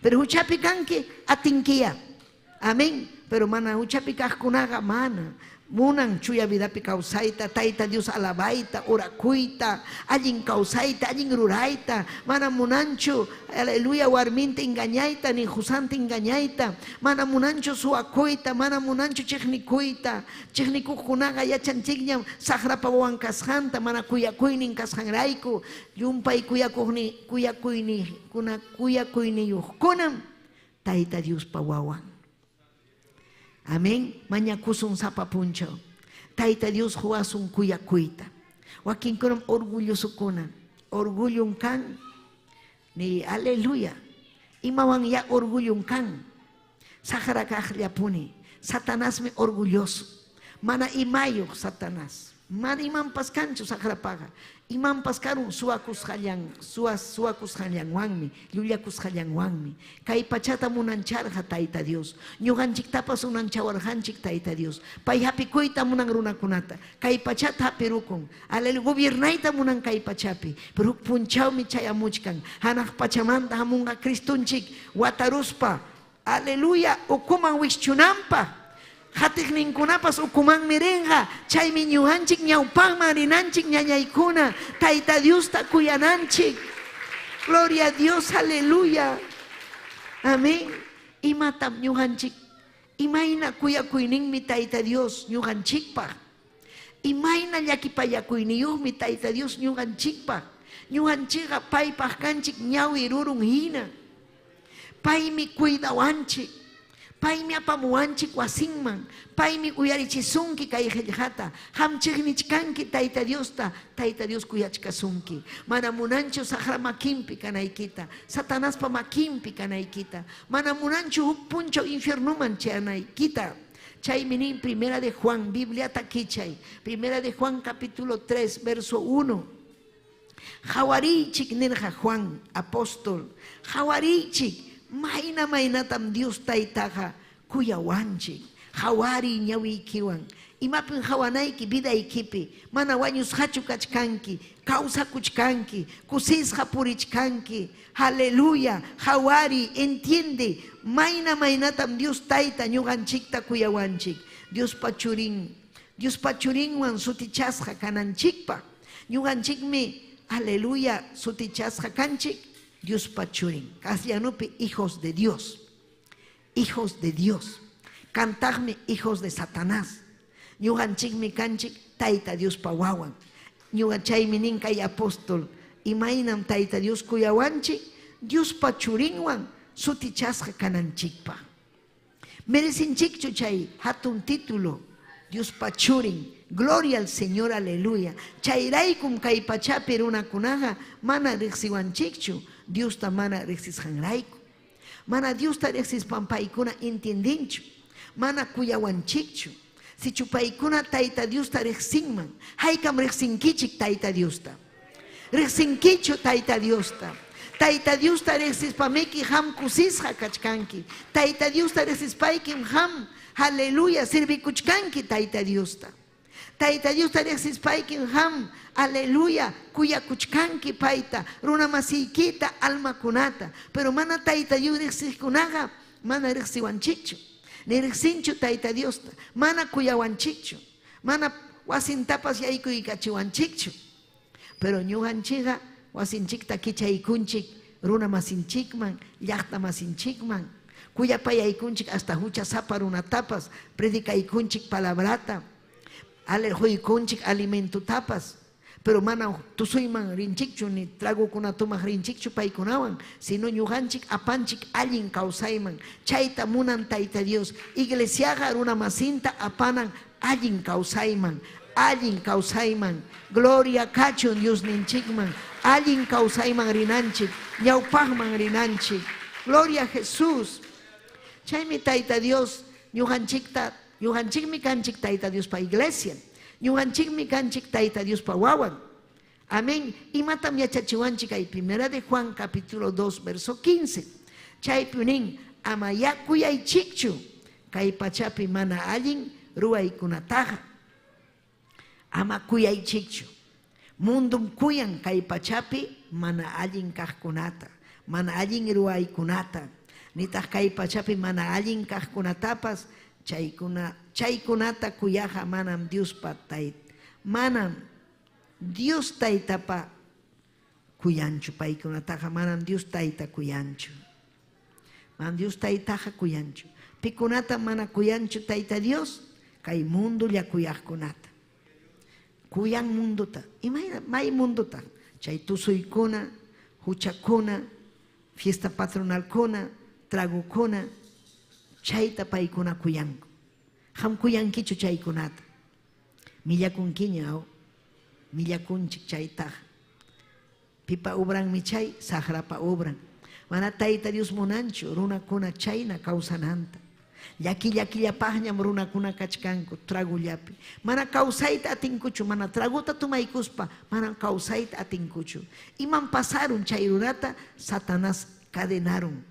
Pero huchapi kanki atinkiya. Amén. Pero mana huchapi kaqkunaqa mana. Munan chuya vidapi kawsayta, Tayta Dios alabayta, orakuyta, allin kawsayta, allin rurayta. Mana munanchu, aleluya, warminta engañayta, ni husanta engañayta. Mana munanchu suwakuyta, mana munanchu chiqnikuyta. Chiqnikuqkunaqa yachanchikñam saqrapa wawan kasqanta, mana kuyakuynin kasqanrayku. Llumpay kuyakuyniyuqkunam Tayta Diospa wawan. Amén. Mañakusun sapa punchaw. Tayta Dios huwasun kuyakuyta. Wakinkunam orgullosukuna. Orgullon kan. Ni aleluya. Imawan ya orgullon kan. Saqra kaqllapuni. Satanasmi orgulloso. Mana imayuq Satanás. Mana imanpas kanchu saqrapaqa. Imanpas karun suwakusqallanwanmi, llullakusqallanwanmi. Kay pachata munancharqa Tayta Dios. Ñuqanchiktapas unanchawarqanchik Tayta Dios. Pay hapikuyta munan runakunata. Kay pachata hapirukun. Aleluya, gobiernayta munan kay pachapi. Pero huk punchawmi chayamuchkan. Hanaq pachamanta hamunqa Cristunchik wataruspa. Aleluya, ukuman wischunanpaq. Hatiqninkunapas ukumanmi rinqa. Chaymi ñuqanchik ñawpaqman rinanchik ñañaykuna. Tayta Diosta kuyananchik. Gloria a Dios, aleluya. Amén. Imatam ñuqanchik? Imayna kuyakuyninmi Tayta Dios ñuqanchikpaq? Imayna llakipayakuyniyuqmi Tayta Dios ñuqanchikpaq. Ñuqanchikqa paypaq kanchik ñawi rurun hina. Paymi cuidawanchik. Paymi apamuwanchik wasinman. Paymi uyarichisunki kay qillqata. Qam chiqnichkanki Tayta Diosta. Tayta Dios kuyachkasunki. Mana munanchu saqra makinpi kanaykita. Satanaspa makinpi kanaykita. Mana munanchu huk punchaw infiernoman chayanaykita. Chaymi nin Primera de Juan, Bibliata kichay. Primera de Juan capítulo 3, verso 1. Qawariychik nirqa Juan, apóstol. Qawariychik, mayna maynatam Dios Taytaqa kuyawanchik. Qawariy ñawiykiwan. Imapim qawanayki vidaykipi. Mana wañusqachu kachkanki, kawsakuchkanki, kusisqa purichkanki. Aleluya, qawariy, entiende, mayna maynatam Dios Tayta ñuqanchikta kuyawanchik. Diospa churin, Diospa churinwan sutichasqa kananchikpaq. Ñuqanchikmi, aleluya, sutichasqa kanchik Diospa churin. Castellanupi hijos de Dios. Hijos de Dios. Kantaqmi hijos de Satanás. Ñuqanchikmi kanchik Tayta Diospa wawan. Ñuqa chaymi nin kay apóstol, imaynam Tayta Dios kuyawanchik Diospa churinwan sutichasqa kananchikpaq. Merecinchikchu chay hatun título, Diospa churin. Gloria al Señor, aleluya. Chayraykum kay pachapi runakunaqa mana riqsiwanchikchu, Diosta mana riqsisqanrayku. Mana Diosta riqsispan paykuna entiendenchu, mana kuyawanchikchu. Sichu paykuna Tayta Diosta riqsinman, haykam riqsinkichik Tayta Diosta. Riqsinkichu Tayta Diosta. Tayta Diosta riqsispamiki qam kusisqa kachkanki. Tayta Diosta riqsispaykim qam, aleluya, servikuchkanki Tayta Diosta. Tayta Diosta riqsispaykim qam, aleluya, kuyakuchkanki payta, runamasiykita, almakunata. Pero mana Tayta Dios riqsiqkunaqa mana riqsiwanchikchu. Ni riqsinchu Tayta Diosta, mana kuyawanchikchu, mana wasintapas yaykuykachiwanchikchu. Pero ñuqanchikqa wasinchikta kichaykunchik runamasinchikman, llaqtamasinchikman, kuyapayaykunchik hasta huchasapa runatapas, predicaykunchik palabrata, huykunchik alimentutapas, pero mana tusuyman rinchikchu ni tragokuna tomaq rinchikchu paykunawan, sino ñuqanchik apanchik allin kawsayman. Chayta munan Tayta Dios. Iglesiaqa runamasinta apanan allin kawsayman, allin kawsayman. Gloria kachun Dios ninchikman, allin kawsayman rinanchik, ñawpaqman rinanchik. Gloria a Jesús. Chaymi Tayta Dios ñuqanchikta, ñuqanchikmi kanchik Tayta Diospa iglesia. Ñuqanchikmi kanchik Tayta Diospa wawan. Amén. Imatam yachachiwanchik kay Primera de Juan capítulo 2 verso 15. Chaypi nin ama kuyaychikchu kay pachapi mana allin ruwaykunataqa. Ama kuyaychikchu. Mundum kuyan kay pachapi mana allin kaqkunata, mana allin ruwaykunata. Nitaq kay pachapi mana allin kaqkunatapas chaykunata kuyaqa manam Diospa tayta, manam Dios taytapa kuyanchu paykunataqa, manam Dios tayta kuyanchu. Manam Dios taytaqa kuyanchu. Pikunata mana kuyanchu Tayta Dios, kay mundulla kuyaqkunata. Kuyan munduta. Imayna may munduta. Chay tusuykuna, huchakuna, fiesta patronalkuna, tragokuna, chayta paykuna kuyanku. Qam kuyankichu chaykunata. Millakunkiña aw. Millakunchik chaytaqa. Pipa obranmi chay, saqrapa obran. Mana Tayta Dios munanchu runakuna chayna kawsananta. Llaki llakillapaqñam runakuna kachkanku tragullapi. Mana kawsayta atinkuchu, mana traguta tumaykuspa, mana kawsayta atinkuchu. Imam pasarun chay runata, Satanás cadenarun.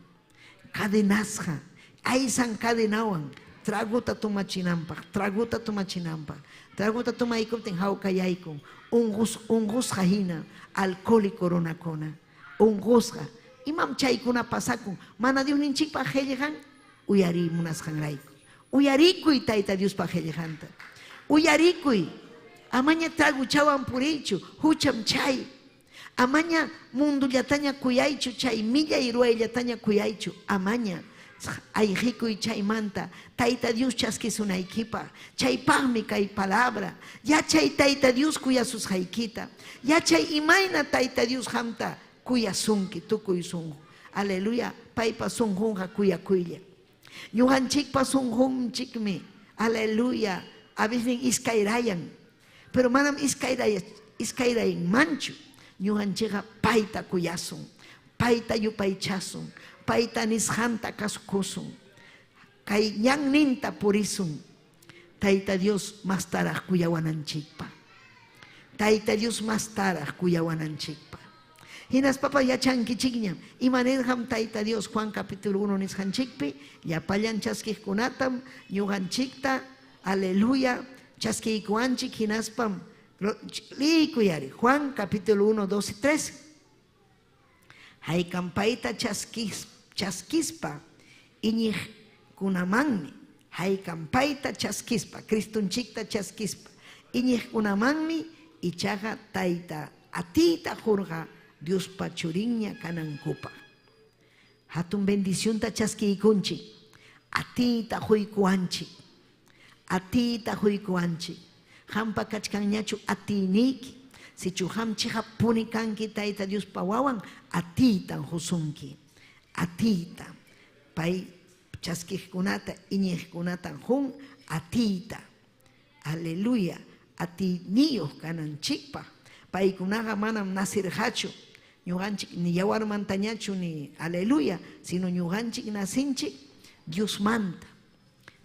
Cadenasqa, aysan cadenawan, traguta tumachinanpaq, traguta tumachinanpaq. Traguta tumaykuptin hawkayaykun, unqusqa hina, alcohólico runakuna, unqusqa. Imam chaykuna pasakun, mana Diosninchikpaq qillqan, uyariy munasqanrayku. Uyarikuy Tayta Diospa qillqanta. Uyarikuy, amaña traguchawan puriychu, hucham chay. Amaña mundullataña kuyaychu, chay millay ruwayllataña kuyaychu, amaña. Ayqikuy chaymanta Tayta Dios chaskisunaykipaq. Chaypaqmi kay palabra. Yachay Tayta Dios kuyasusqaykita. Yachay imayna Tayta Dios qamta kuyasunki tukuy sunqu. Aleluya. Paypa sunqunqa kuyakuylla. Ñuqanchikpa sunqunchikmi, aleluya, a veces iskayrayan. Pero manam iskayrayanmanchu. Ñuqanchikqa payta kuyasun, payta yupaychasun, payta nisqanta kasukusun. Kay ñanninta purisun. Tayta Dios mastaraq kuyawananchikpaq. Tayta Dios mastaraq kuyawananchikpaq. Hinaspapa yachankichikñam, imanirqam Tayta Dios Juan capítulo 1 nisqanchikpi, llapallan chaskiqkunatam ñuqanchikta, aleluya, chaskiykuwanchik hinaspam liykuyari. Juan capítulo 1, 12, 13. Haykam payta chaskispa iñiqkunamanmi, haykam payta chaskispa, Cristonchikta chaskispa, iñiqkunamanmi ichaqa Tayta atiyta qurqa Diospa churinña kanankupaq. Hatun bendicionta chaskiykunchik, atiyta quykuwanchik, atiyta quykuwanchik. Qampa kachkanñachu atiyniyki, sichu qam chiqappuni kanki Tayta Diospa wawan, atiytan qusunki, atiyta. Pay chaskiqkunata, iñiqkunata qun atiyta. Aleluya, atiyniyuq kananchikpaq. Paykunaqa manam nacirqachu ñuqanchik ni yawarmantañachu ni aleluya, sino ñuqanchik nacinchik Diosmanta.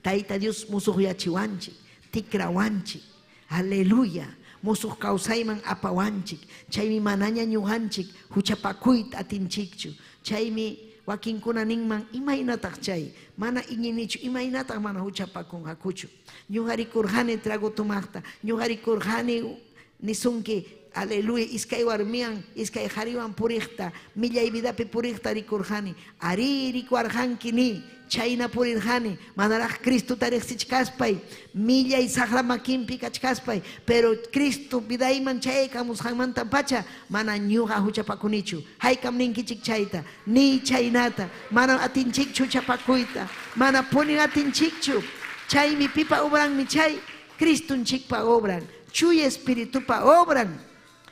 Tayta Dios musuqyachiwanchik, tikrawanchik. Aleluya, musuq kawsayman apawanchik. Chaymi manaña ñuqanchik huchapakuyta atinchikchu. Chaymi wakinkuna ninman, imaynataq chay? Mana iñinichu, imaynataq mana huchapakunqakuchu? Ñuqa rikurqani trago tomaqta, ñuqa rikurqani nisunki, aleluya, iskay warmiwan, iskay qhariwan puriqta, millay vidapi puriqta rikurqani. Arí, rikuwarqanki ni, chayna purirqani, manaraq Cristota riqsichkaspay, millay saqra makinpi kachkaspay, pero Cristo vidayman chayaykamusqanmanta pacha mana ñuqa huchapakunichu. Haykam ninkichik chayta, niy chaynata, manam atinchikchu huchapakuyta, mana punin atinchikchu. Chaymi pipa obranmi chay, Cristonchikpa obran, Chuya Espiritupa obran.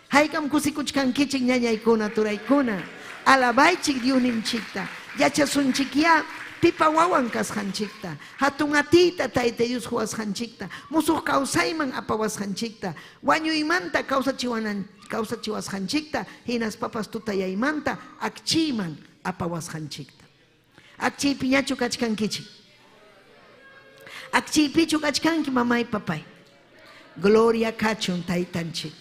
Haykam kusikuchkankichik ñañaykuna, turaykuna. Alabaychik Diosninchikta. Yachasunchikyá pipa wawan kasqanchikta, hatun atiyta Tayta Dios quwasqanchikta, musuq kawsayman apawasqanchikta, wañuymanta kawsachiwasqanchikta, hinaspapas tutayaymanta akchiyman apawasqanchikta. Akchiypiñachu kachkankichik? Akchiypichu kachkanki mamay papay? Gloria kachun Taytanchik.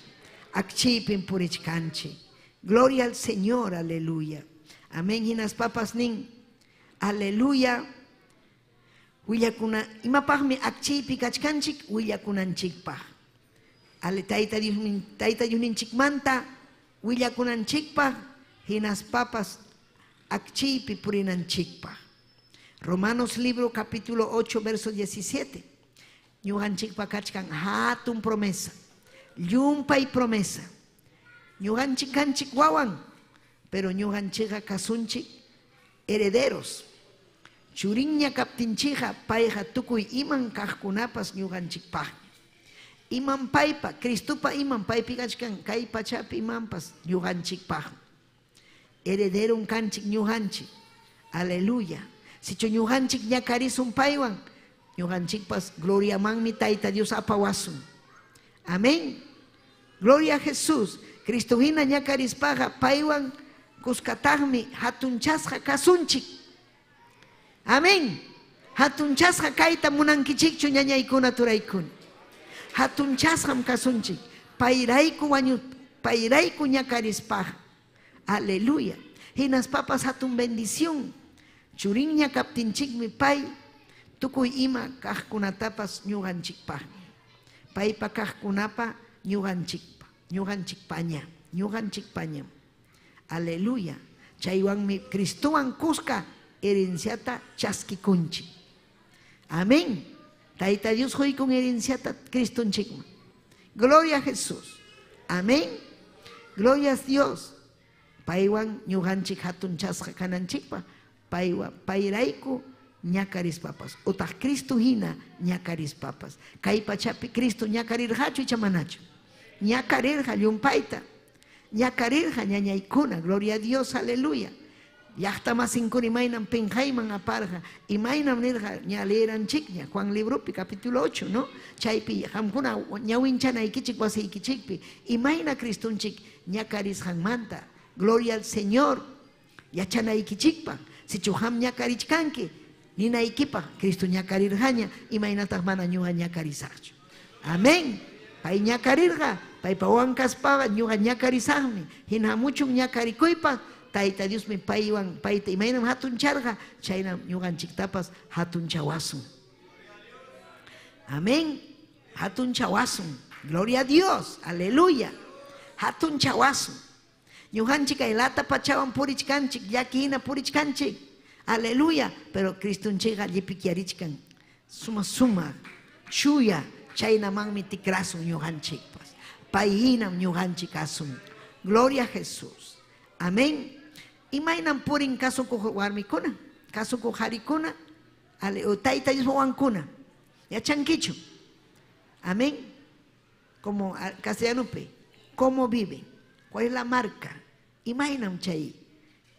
Akchiypim purichkanchik. Gloria al Señor, aleluya. Amén. Hinaspapas nin, aleluya. Willakuna, imapaqmi akchiypi kachkanchik? Willakunanchikpaq. Ale Tayta Diosnin, Tayta Diosninchikmanta willakunanchikpaq, hinaspapas akchiypi purinanchikpaq. Romanos libro capítulo 8, verso 17. Ñuqanchikpa kachkan hatun promesa, llumpay promesa. Ñuqanchik kanchik wawan, pero ñuqanchikqa kasunchik herederos. Churinña kaptinchikqa payqa tukuy iman kaqkunapas ñuqanchikpaqña. Iman paypa, Cristopa iman paypi kachkan kay pachapi imanpas ñuqanchikpaqmi. Herederon kanchik ñuqanchik. Aleluya. Sichu ñuqanchik ñakarisun paywan, ñuqanchikpas gloriamanmi Tayta Dios apawasun. Amén. Gloria a Jesús. Cristo hina ñakarispaqa paywan kuskataqmi hatunchasqa kasunchik. Amén. Hatunchasqa kayta munankichikchu ñañaykuna turaykuna. Hatunchasqam kasunchik. Payrayku wañu, payrayku ñakarispaqa. Aleluya. Hinaspapas hatun bendición. Churinña kaptinchikmi pay tukuy ima kaqkunatapas ñuqanchikpaqmi. Paypa kaqkunapa ñuqanchikpa, ñuqanchikpaña, ñuqanchikpañam. Aleluya. Chaywanmi Cristowan kuska herenciata chaskikunchik. Amén. Tayta Dios quykun herenciata Cristonchikman. Gloria a Jesús. Amén. Gloria a Dios. Paywan ñuqanchik hatunchasqa kananchikpaq, paywan payrayku ñakarispapas utaq Cristo hina ñakarispapas. Kay pachapi Cristo ñakarirqachu icha manachu? Ñakarirqa llumpayta. Ñakarirqa ñañaykuna, gloria a Dios, aleluya. Llaqtamasinkuna imaynam pinqayman aparqa, imaynam nirqa ña leeranchikña Juan libropi capítulo 8, ¿no? Chaypi qamkuna ñawinchanaykichik wasiykichikpi, imayna Cristonchik ñakarisqanmanta, gloria al Señor, yachanaykichikpaq, sichu qam ñakarichkanki, ninaykipaq, Cristo ñakarirqaña, imaynataq mana ñuqa ñakarisaqchu. Amén. Pay ñakarirqa, paypa wawan kaspaqa ñuqa ñakarisaqmi. Hina hamuchun ñakarikuypaq, Tayta Diosmi paywan payta imaynam hatuncharqa, chaynam ñuqanchiktapas hatunchawasun. Amén. Hatunchawasun. Gloria a Dios. Aleluya. Hatunchawasun. Ñuqanchik kay lata pachawan purichkanchik, llaki hina purichkanchik. Aleluya. Pero Cristonchikqa llipikyarichkan. Suma suma, chuya, chaynamanmi tikrasun ñuqanchikpas. Pay hinam ñuqanchik kasun. Gloria a Jesús. Amén. Imaynam purin kasukuq warmikuna, kasukuq qarikuna, tayta Diospa wawankuna. Yachankichu? Amén. Como castellanopi, ¿cómo vive? ¿Cuál es la marca? Imaynam chay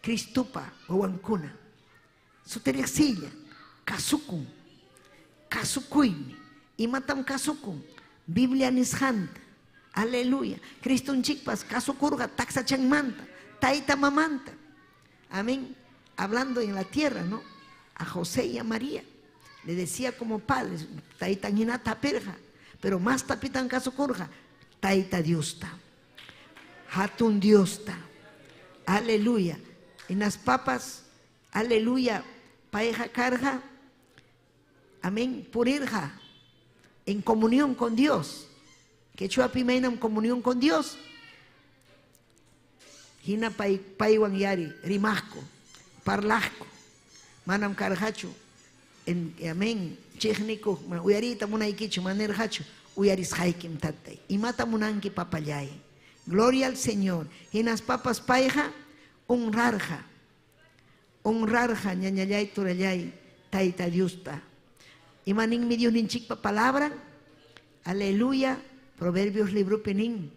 Cristopa wawankuna. Sutiriqsilla, kasukun, kasukuymi. Imatam kasukun? Biblia nisqanta. Aleluya. Cristonchikpas kasukurqa taksachanmanta, tayta mamanta. Amén. Hablando en la tierra, ¿no? A José y a María. Le decía como padres, taytan hinata hapirqa, pero más tapitan kasukurqa, tayta Diosta. Hatun Diosta. Aleluya. En las papas, aleluya, payqa karqa, amén, purirqa en comunión con Dios. Quechuapi imaynam comunión con Dios. Hina pay paywan yari rimaqku, parlaqku. Manam karqachu en amén chiqnikuq uyariyta munaykichu, manirqachu uyarisqaykim tatay. Imata munanki papallay. Gloria al Señor. Hinaspapas payqa honrarqa. Honrarqa ñañallay turallay Tayta Diosta. Ima ninmi Diosninchikpa palabran? Aleluya. Proverbios libropi nin,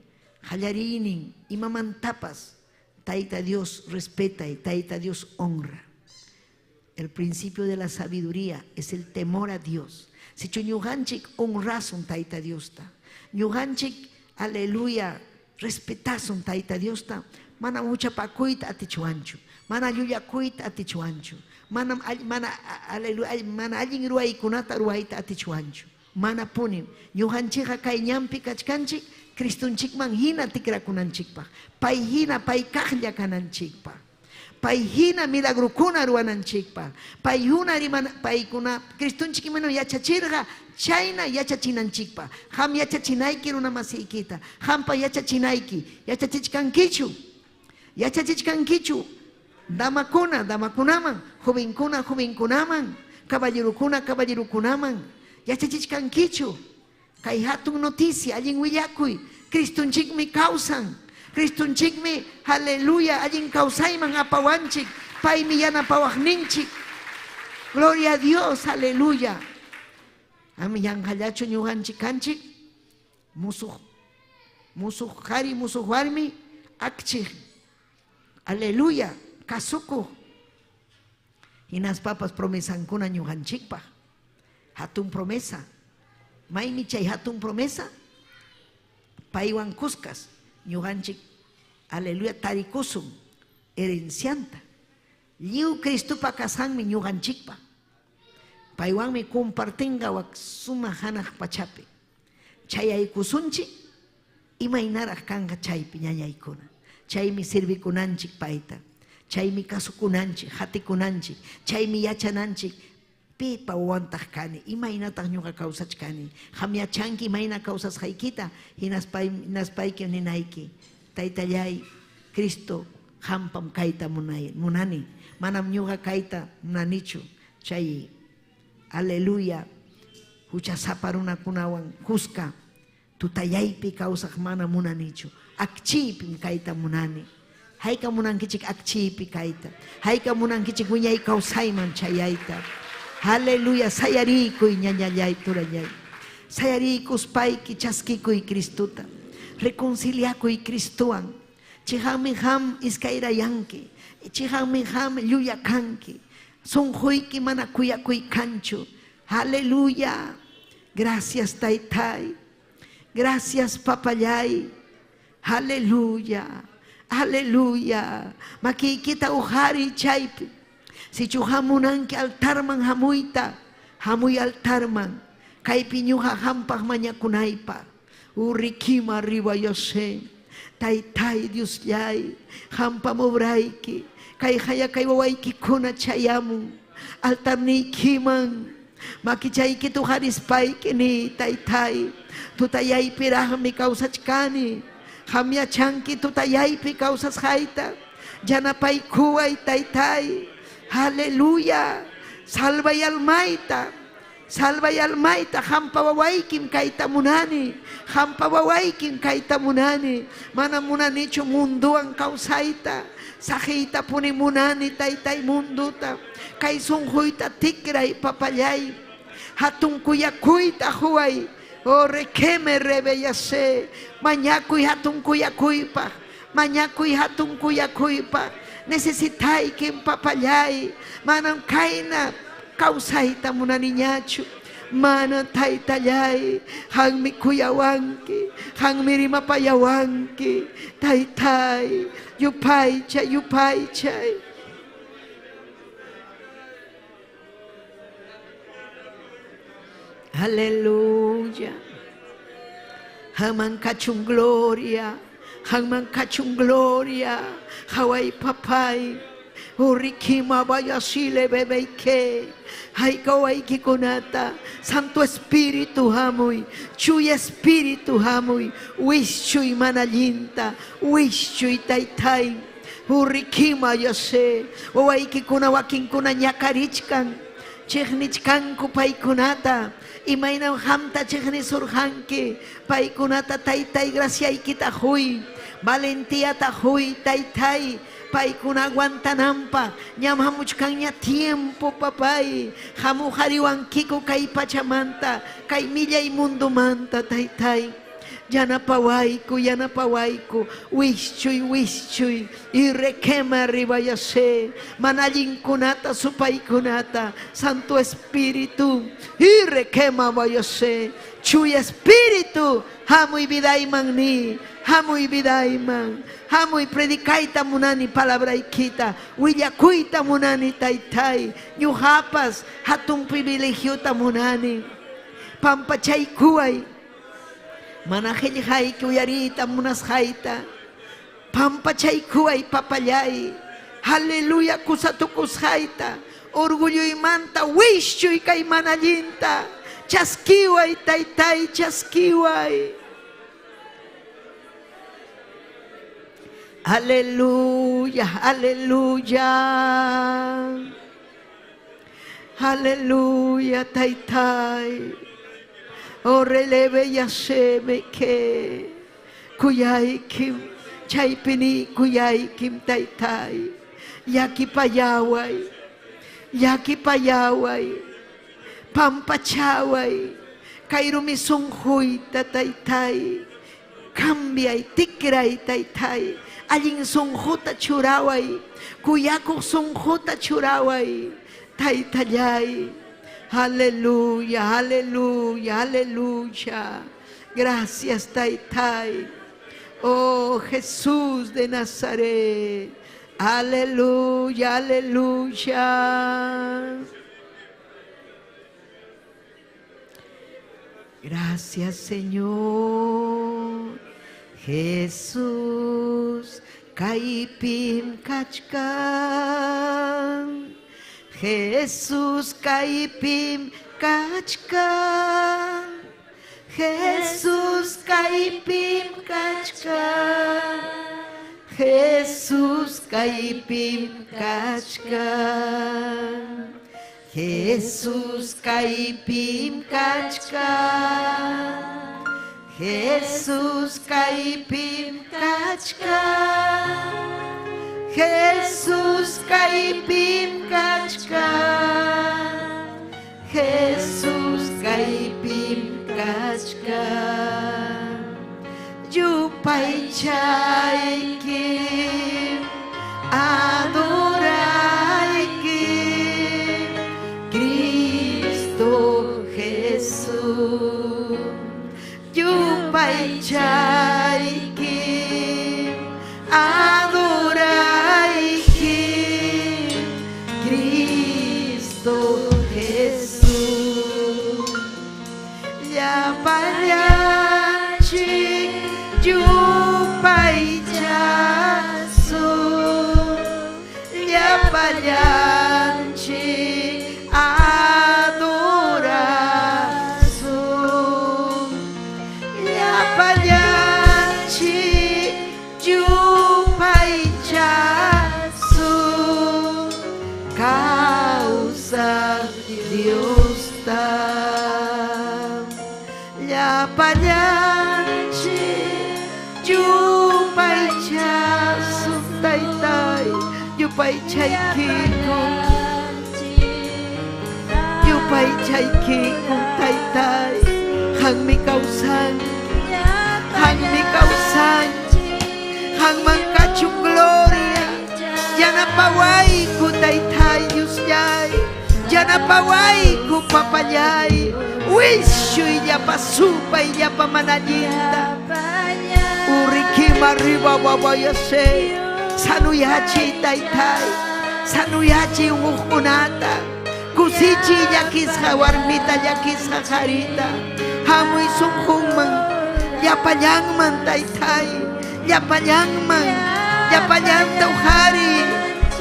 qallariynin imamantapas Tayta Dios respeta y Tayta Dios honra. El principio de la sabiduría es el temor a Dios. Sichu ñuqanchik honrasun Tayta Diosta. Ñuqanchik, aleluya, respetasun Tayta Diosta, manam huchapakuyta atichwanchu, mana llullakuyta atichwanchu, manam mana aleluya, mana allin ruwaykunata ruwayta atichwanchu. Manapunim. Ñuqanchikqa kay ñanpi kachkanchik Cristonchikman hina tikrakunanchikpaq, pay hina pay kaqlla kananchikpaq, pay hina milagrokuna ruwananchikpaq, pay hina rimana paykuna Cristonchik imaynam yachachirqa chayna yachachinanchikpaq. Qam yachachinayki runamasiykita, qampa yachachinayki, yachachichkankichu? Yachachichkankichu? Damakuna, damakunaman, jovenkuna, jovenkunaman, caballerokuna, caballerokunaman, yachachichkankichu? Kay hatun noticia, allin willakuy, Cristonchikmi kawsan, Cristonchikmi, aleluya, allin kawsayman apawanchik, paymi yanapawaqninchik. Gloria a Dios, aleluya. Am yanqallachu ñuqanchik kanchik, musuq, musuq qari, musuq warmi, akchiq, aleluya, kasukuq. Hinaspapas promesankuna ñuqanchikpaq. Hatun promesa. Maymi chay hatun promesa? Paywan kuskas ñuqanchik, aleluya, tarikusun herencianta. Lliw Cristopa kasqanmi ñuqanchikpa. Paywanmi compartinqa wak sumaq hanaq pachapi. Chayaykusunchik, imaynaraq kanqa chaypi ñañaykuna. Chaymi servikunanchik payta. Chaymi kasukunanchik, hatikunanchik. Chaymi yachananchik pipa wawantaq kani, imaynataq ñuqa kawsachkani. Qam yachanki imayna kawsasqaykita, hinaspayki ninayki, Taytallay, Cristo, qampam kayta munani. Manam ñuqa kayta munanichu. Chay, aleluya, huchasapa runakunawan kuska tutayaypi kawsaq mana munanichu. Akchiypim kayta munani. Hayka munankichik akchiypi kayta. Hayka munankichik wiñay kawsayman chayayta. Aleluya, sayariykuy ñañallay turallay. Sayariykuspayki chaskikuy Cristuta. Reconciliakuy Cristuwan. Chiqanmi qam iskayrayanki. Chiqanmi qam llulla kanki. Sunquyki mana kuyakuy kanchu. Aleluya. Gracias taytay. Gracias papallay. Aleluya. Aleluya. Makiykita uqariy chaypi. Sichu hamunanki altarman hamuyta, hamuy altarman. Kaypi ñuqa hampaq mañakunaypaq. Urrikima ribayose. Taytay Diosllay, hampam obrayki. Kay hayakay wawaykikuna chayamun. Altarniykiman. Makichaykita uqarispayki ni taytay. Tutayaypiraqmi kawsachkani. Qam yachanki tutayaypi kawsasqayta. Yanapaykuway taytay. Aleluya. Salvay almayta. Salvay almayta, hampa wawaykim kayta munani. Hampa wawaykim kayta munani. Mana munanichu munduwan kawsayta. Saqiyta puni munani taytay munduta. Kay sunquyta tikray papallay. Hatun kuyakuyta huway. Oh, requeme rebeyase. Mañakuy hatun kuyakuypaq. Mañakuy hatun kuyakuypaq. Necesitaykim papallay. Manam kayna kawsayta munaniñachu. Mana taytallay, qammi kuyawanki, qammi rimapayawanki, taytay, yupaychay, yupaychay. Aleluya. Haman kachun gloria, haman kachun gloria, Hawaii papay. Urikima bayasile bebeike. Haykawaykikunata. Santo Espíritu hamuy. Chuy Espíritu hamuy. Wischuy manallinta. Wischuy taytay. Urikima yase. Wawaykikuna wakinkuna ñakarichkan. Chiqnichkanku paykunata. Imaynam hamta chiqnisurqanki. Paykunata taytay graciaykita huy. Valentiata huy taytay. Paykuna aguantananpaq. Ñam hamuchkanña tiempo papay. Hamuqariwankiku kay pachamanta. Kay millay mundumanta taytay. Yanapawayku, yanapawayku, wischuy, wischuy, y requema ribayase, manallinkunata, supaykunata, Santo Espíritu, y requema bayase, chuy Espíritu, hamuy vidayman ni, hamuy vidayman, hamuy predicayta munani palabraykita, willakuyta munani taytay, ñuqapas hatun privilegiota munani, pampachaykuway, mana qillqayki uyariyta munasqayta, pampachaykuway papallay, aleluya kusatukusqayta, orgulluymanta wischuy kay mana allinta, chaskiway taytay, chaskiway. Aleluya, aleluya. Aleluya, taytay. Oh, releve yaseme ke. Kuyaykim, chaypini kuyaykim taytay. Yakipayaway, yakipayaway, pampachaway, kayrumi sunquyta taytay. Cambiay, tikray taytay. Allin sunquta churaway, kuyakuq sunquta churaway, taytallay. Aleluya, aleluya, aleluya. Gracias, taytay. Oh, Jesús de Nazaret. Aleluya, aleluya. Gracias, Señor. Jesús, kaypim kachkan. Jesús, kaypim kachkan. Jesús, kaypim kachkan. Jesús, kaypim kachkan. Jesús, kaypim kachkan. Jesús, kaypim kachkan. Jesús, kaypim kachkan. Jesús kaypim kachkan. Yupaychaykim, adoraykim, Cristo Jesús. Yupaychaykim, adoraykim, Cristo Jesús. Llapallanchik yupaychasun, llapallanchik adorasun, llapallanchik yupaychasun, kawsaq Diosta. Llapallanchik yupaychasun, taytay, yupaychaykiku, yupaychaykiku, taytay, qammi kawsanki, qammi kawsanki, qamman kachun gloria, yanapawayku, taytay, Diosllay, yanapawayku, papallay, wischuy llapa supay, llapa mana allinta, urikima arriba wawayase, sanuyachiy, taytay, sanuyachiy unquqkunata, kusichiy llakisqa warmita, llakisqa qharita, hamuy sunqunman, llapallanman, taytay, llapallanman, llapallanta uqhariy,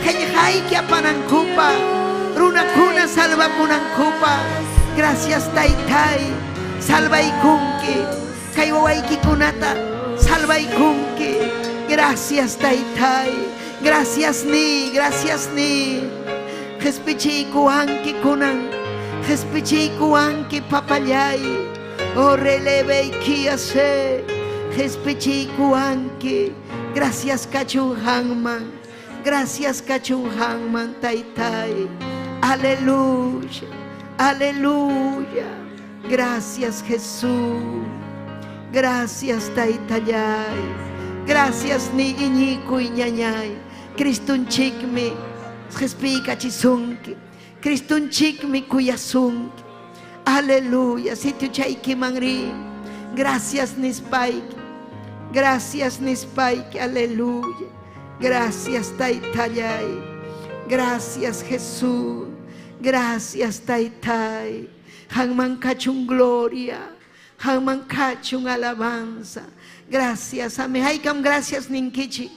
qillqayki apanankupaq, runakuna salvakunankupaq. Gracias, taytay, salvaykunki, kay wawaykikunata salvaykunki. Gracias, taytay, gracias ni, gracias ni. Qhispichiykuwanki kunan, qhispichiykuwanki, papallay. Oh, releveykiase, qhispichiykuwanki. Gracias kachun qamman, gracias kachun qamman, taytay. Aleluya, aleluya. Gracias, Jesús. Gracias, taytallay. Gracias ni iñikuy, ñañay. Cristunchikmi qhispiykachisunki. Cristunchikmi kuyasunki. Aleluya. Sitiochaykiman riy. Gracias nispayki. Gracias nispayki. Aleluya. Gracias, taytallay. Gracias, Jesús. Gracias, taytay. Qamman kachun gloria. Qamman kachun alabanza. Gracias. Amén. Haykam gracias ninkichik.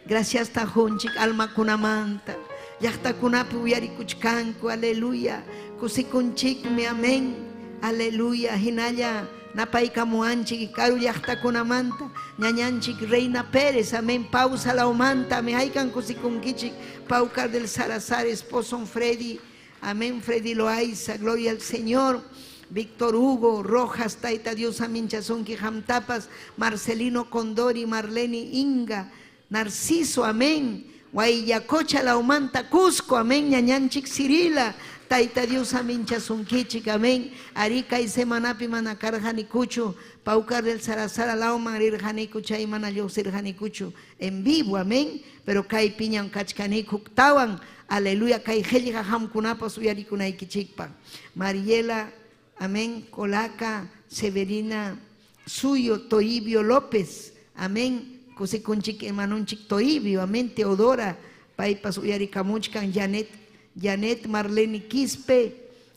Gracias tajunchik almakunamanta. Llaqtakunapi uyarikuchkanku. Aleluya. Kusikunchikmi. Amén. Aleluya. Hinalla napaykamuwanchik karu llaqtakunamanta. Ñañanchik Reina Pérez. Amén. Pausa lawmanta. Amén. Haykan kusikunkichik. Paucar del Salazar, esposo Freddy. Amén. Freddy Loaiza. Gloria al Señor. Víctor Hugo Rojas, Tayta Dios aminchasunki qamtapas, Marcelino Condori, Marlene Inga, Narciso, amén. Guayacocha, Laumanta, Cusco, amén. Ñañanchik Cirila, Tayta Dios aminchasunkichik, amén. Arica y semanapi mana karqanikuchu, Paucar del Salazar, Lauman rirqaniku, chay mana lluqsirqanikuchu, en vivo, amén. Pero kay piñam kachkaniku tawan, aleluya, kay qillqa qamkunapas uyarikunaykichikpaq. Mariela, amén, Colaca, Severina, Suyo, Toibio López, amén, kusikunchik hermanunchik Toibio, amén, Teodora, paypas uyarikamuchkan, Janet, Janet Marlene Quispe,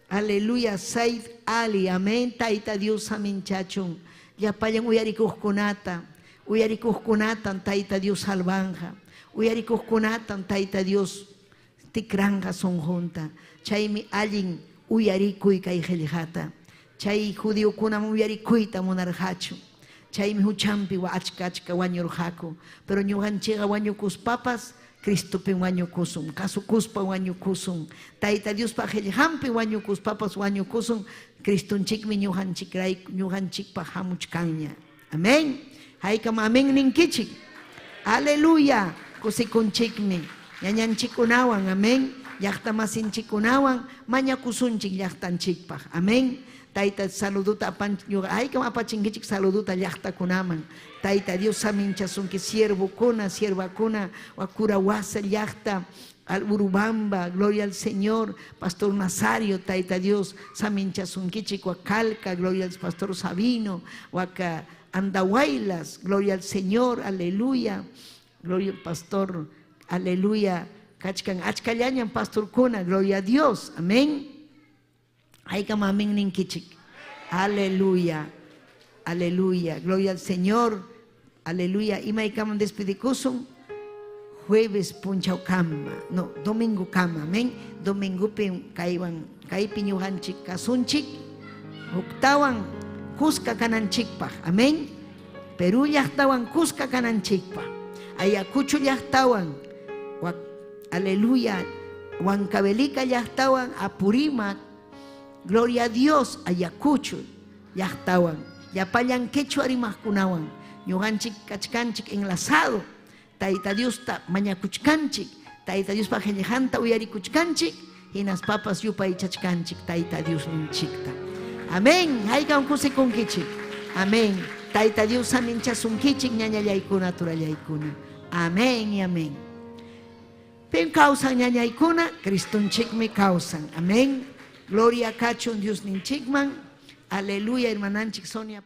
aleluya, Said Ali, amén, Tayta Dios aminchachun, llapallan uyarikuqkunata, uyarikuqkunatan Tayta Dios salvanja, uyarikuqkunatan Tayta Dios tikranja sunqunta, chaymi allin uyarikuy kay qillqata, chay judiokunam uyarikuyta munarqachu, chaymi huchampi achka achka wañurqaku, pero ñuqanchikqa wañukuspapas Cristopim wañukusun, kasukuspa wañukusun, Tayta Diospa qillqanpi wañukuspapas wañukusun, Cristonchikmi ñuqanchikrayku, ñuqanchikpaq hamuchkanña. Amén. Haykam amén ninkichik. Aleluya. Kusikunchikmi. Ñañanchikunawan, amén. Llaqtamasinchikkunawan mañakusunchik llaqtanchikpaq. Amén. Tayta saluduta apan ñuqa haykam apachinkichik saluduta llaqtakunaman. Tayta Dios saminchasunki siervokuna, siervakuna, Curahuasa llaqta, al Urubamba, gloria al Señor, Pastor Nazario, Tayta Dios, saminchasunkichik, Huacalca, gloria al Pastor Sabino, Huaca Andahuaylas, gloria al Señor, aleluya, gloria al Pastor, aleluya, kachkan achkallañam pastorkuna, gloria a Dios, amén. Haykam amén ninkichik. Aleluya, aleluya, gloria al Señor, aleluya. Imaykamam despedikusun jueves punchawkama, no, domingo kama, amén. Domingopim kaywan kaypi ñuqanchik kasunchik, huktawan kuska kananchikpaq, amén. Perú llaqtawan kuska kananchikpaq, Ayacucho llaqtawan, aleluya, Huancavelica llaqtawan, Apurímac, gloria a Dios, Ayacucho llaqtawan, llapallan quechua rimaqkunawan, ñuqanchik kachkanchik enlazado, Tayta Diosta mañakuchkanchik, Tayta Diospa qillqanta uyarikuchkanchik, hinaspapas yupaychachkanchik Tayta Diosninchikta. Amén. Haykam kusikunkichik. Amén. Tayta Dios saminchasunkichik ñañallaykuna, turallaykuna. Amén y amén. Pim kawsan ñañaykuna, Cristonchikmi kawsan. Amén. Gloria kachun Diosninchikman. Aleluya, hermananchik Sonia.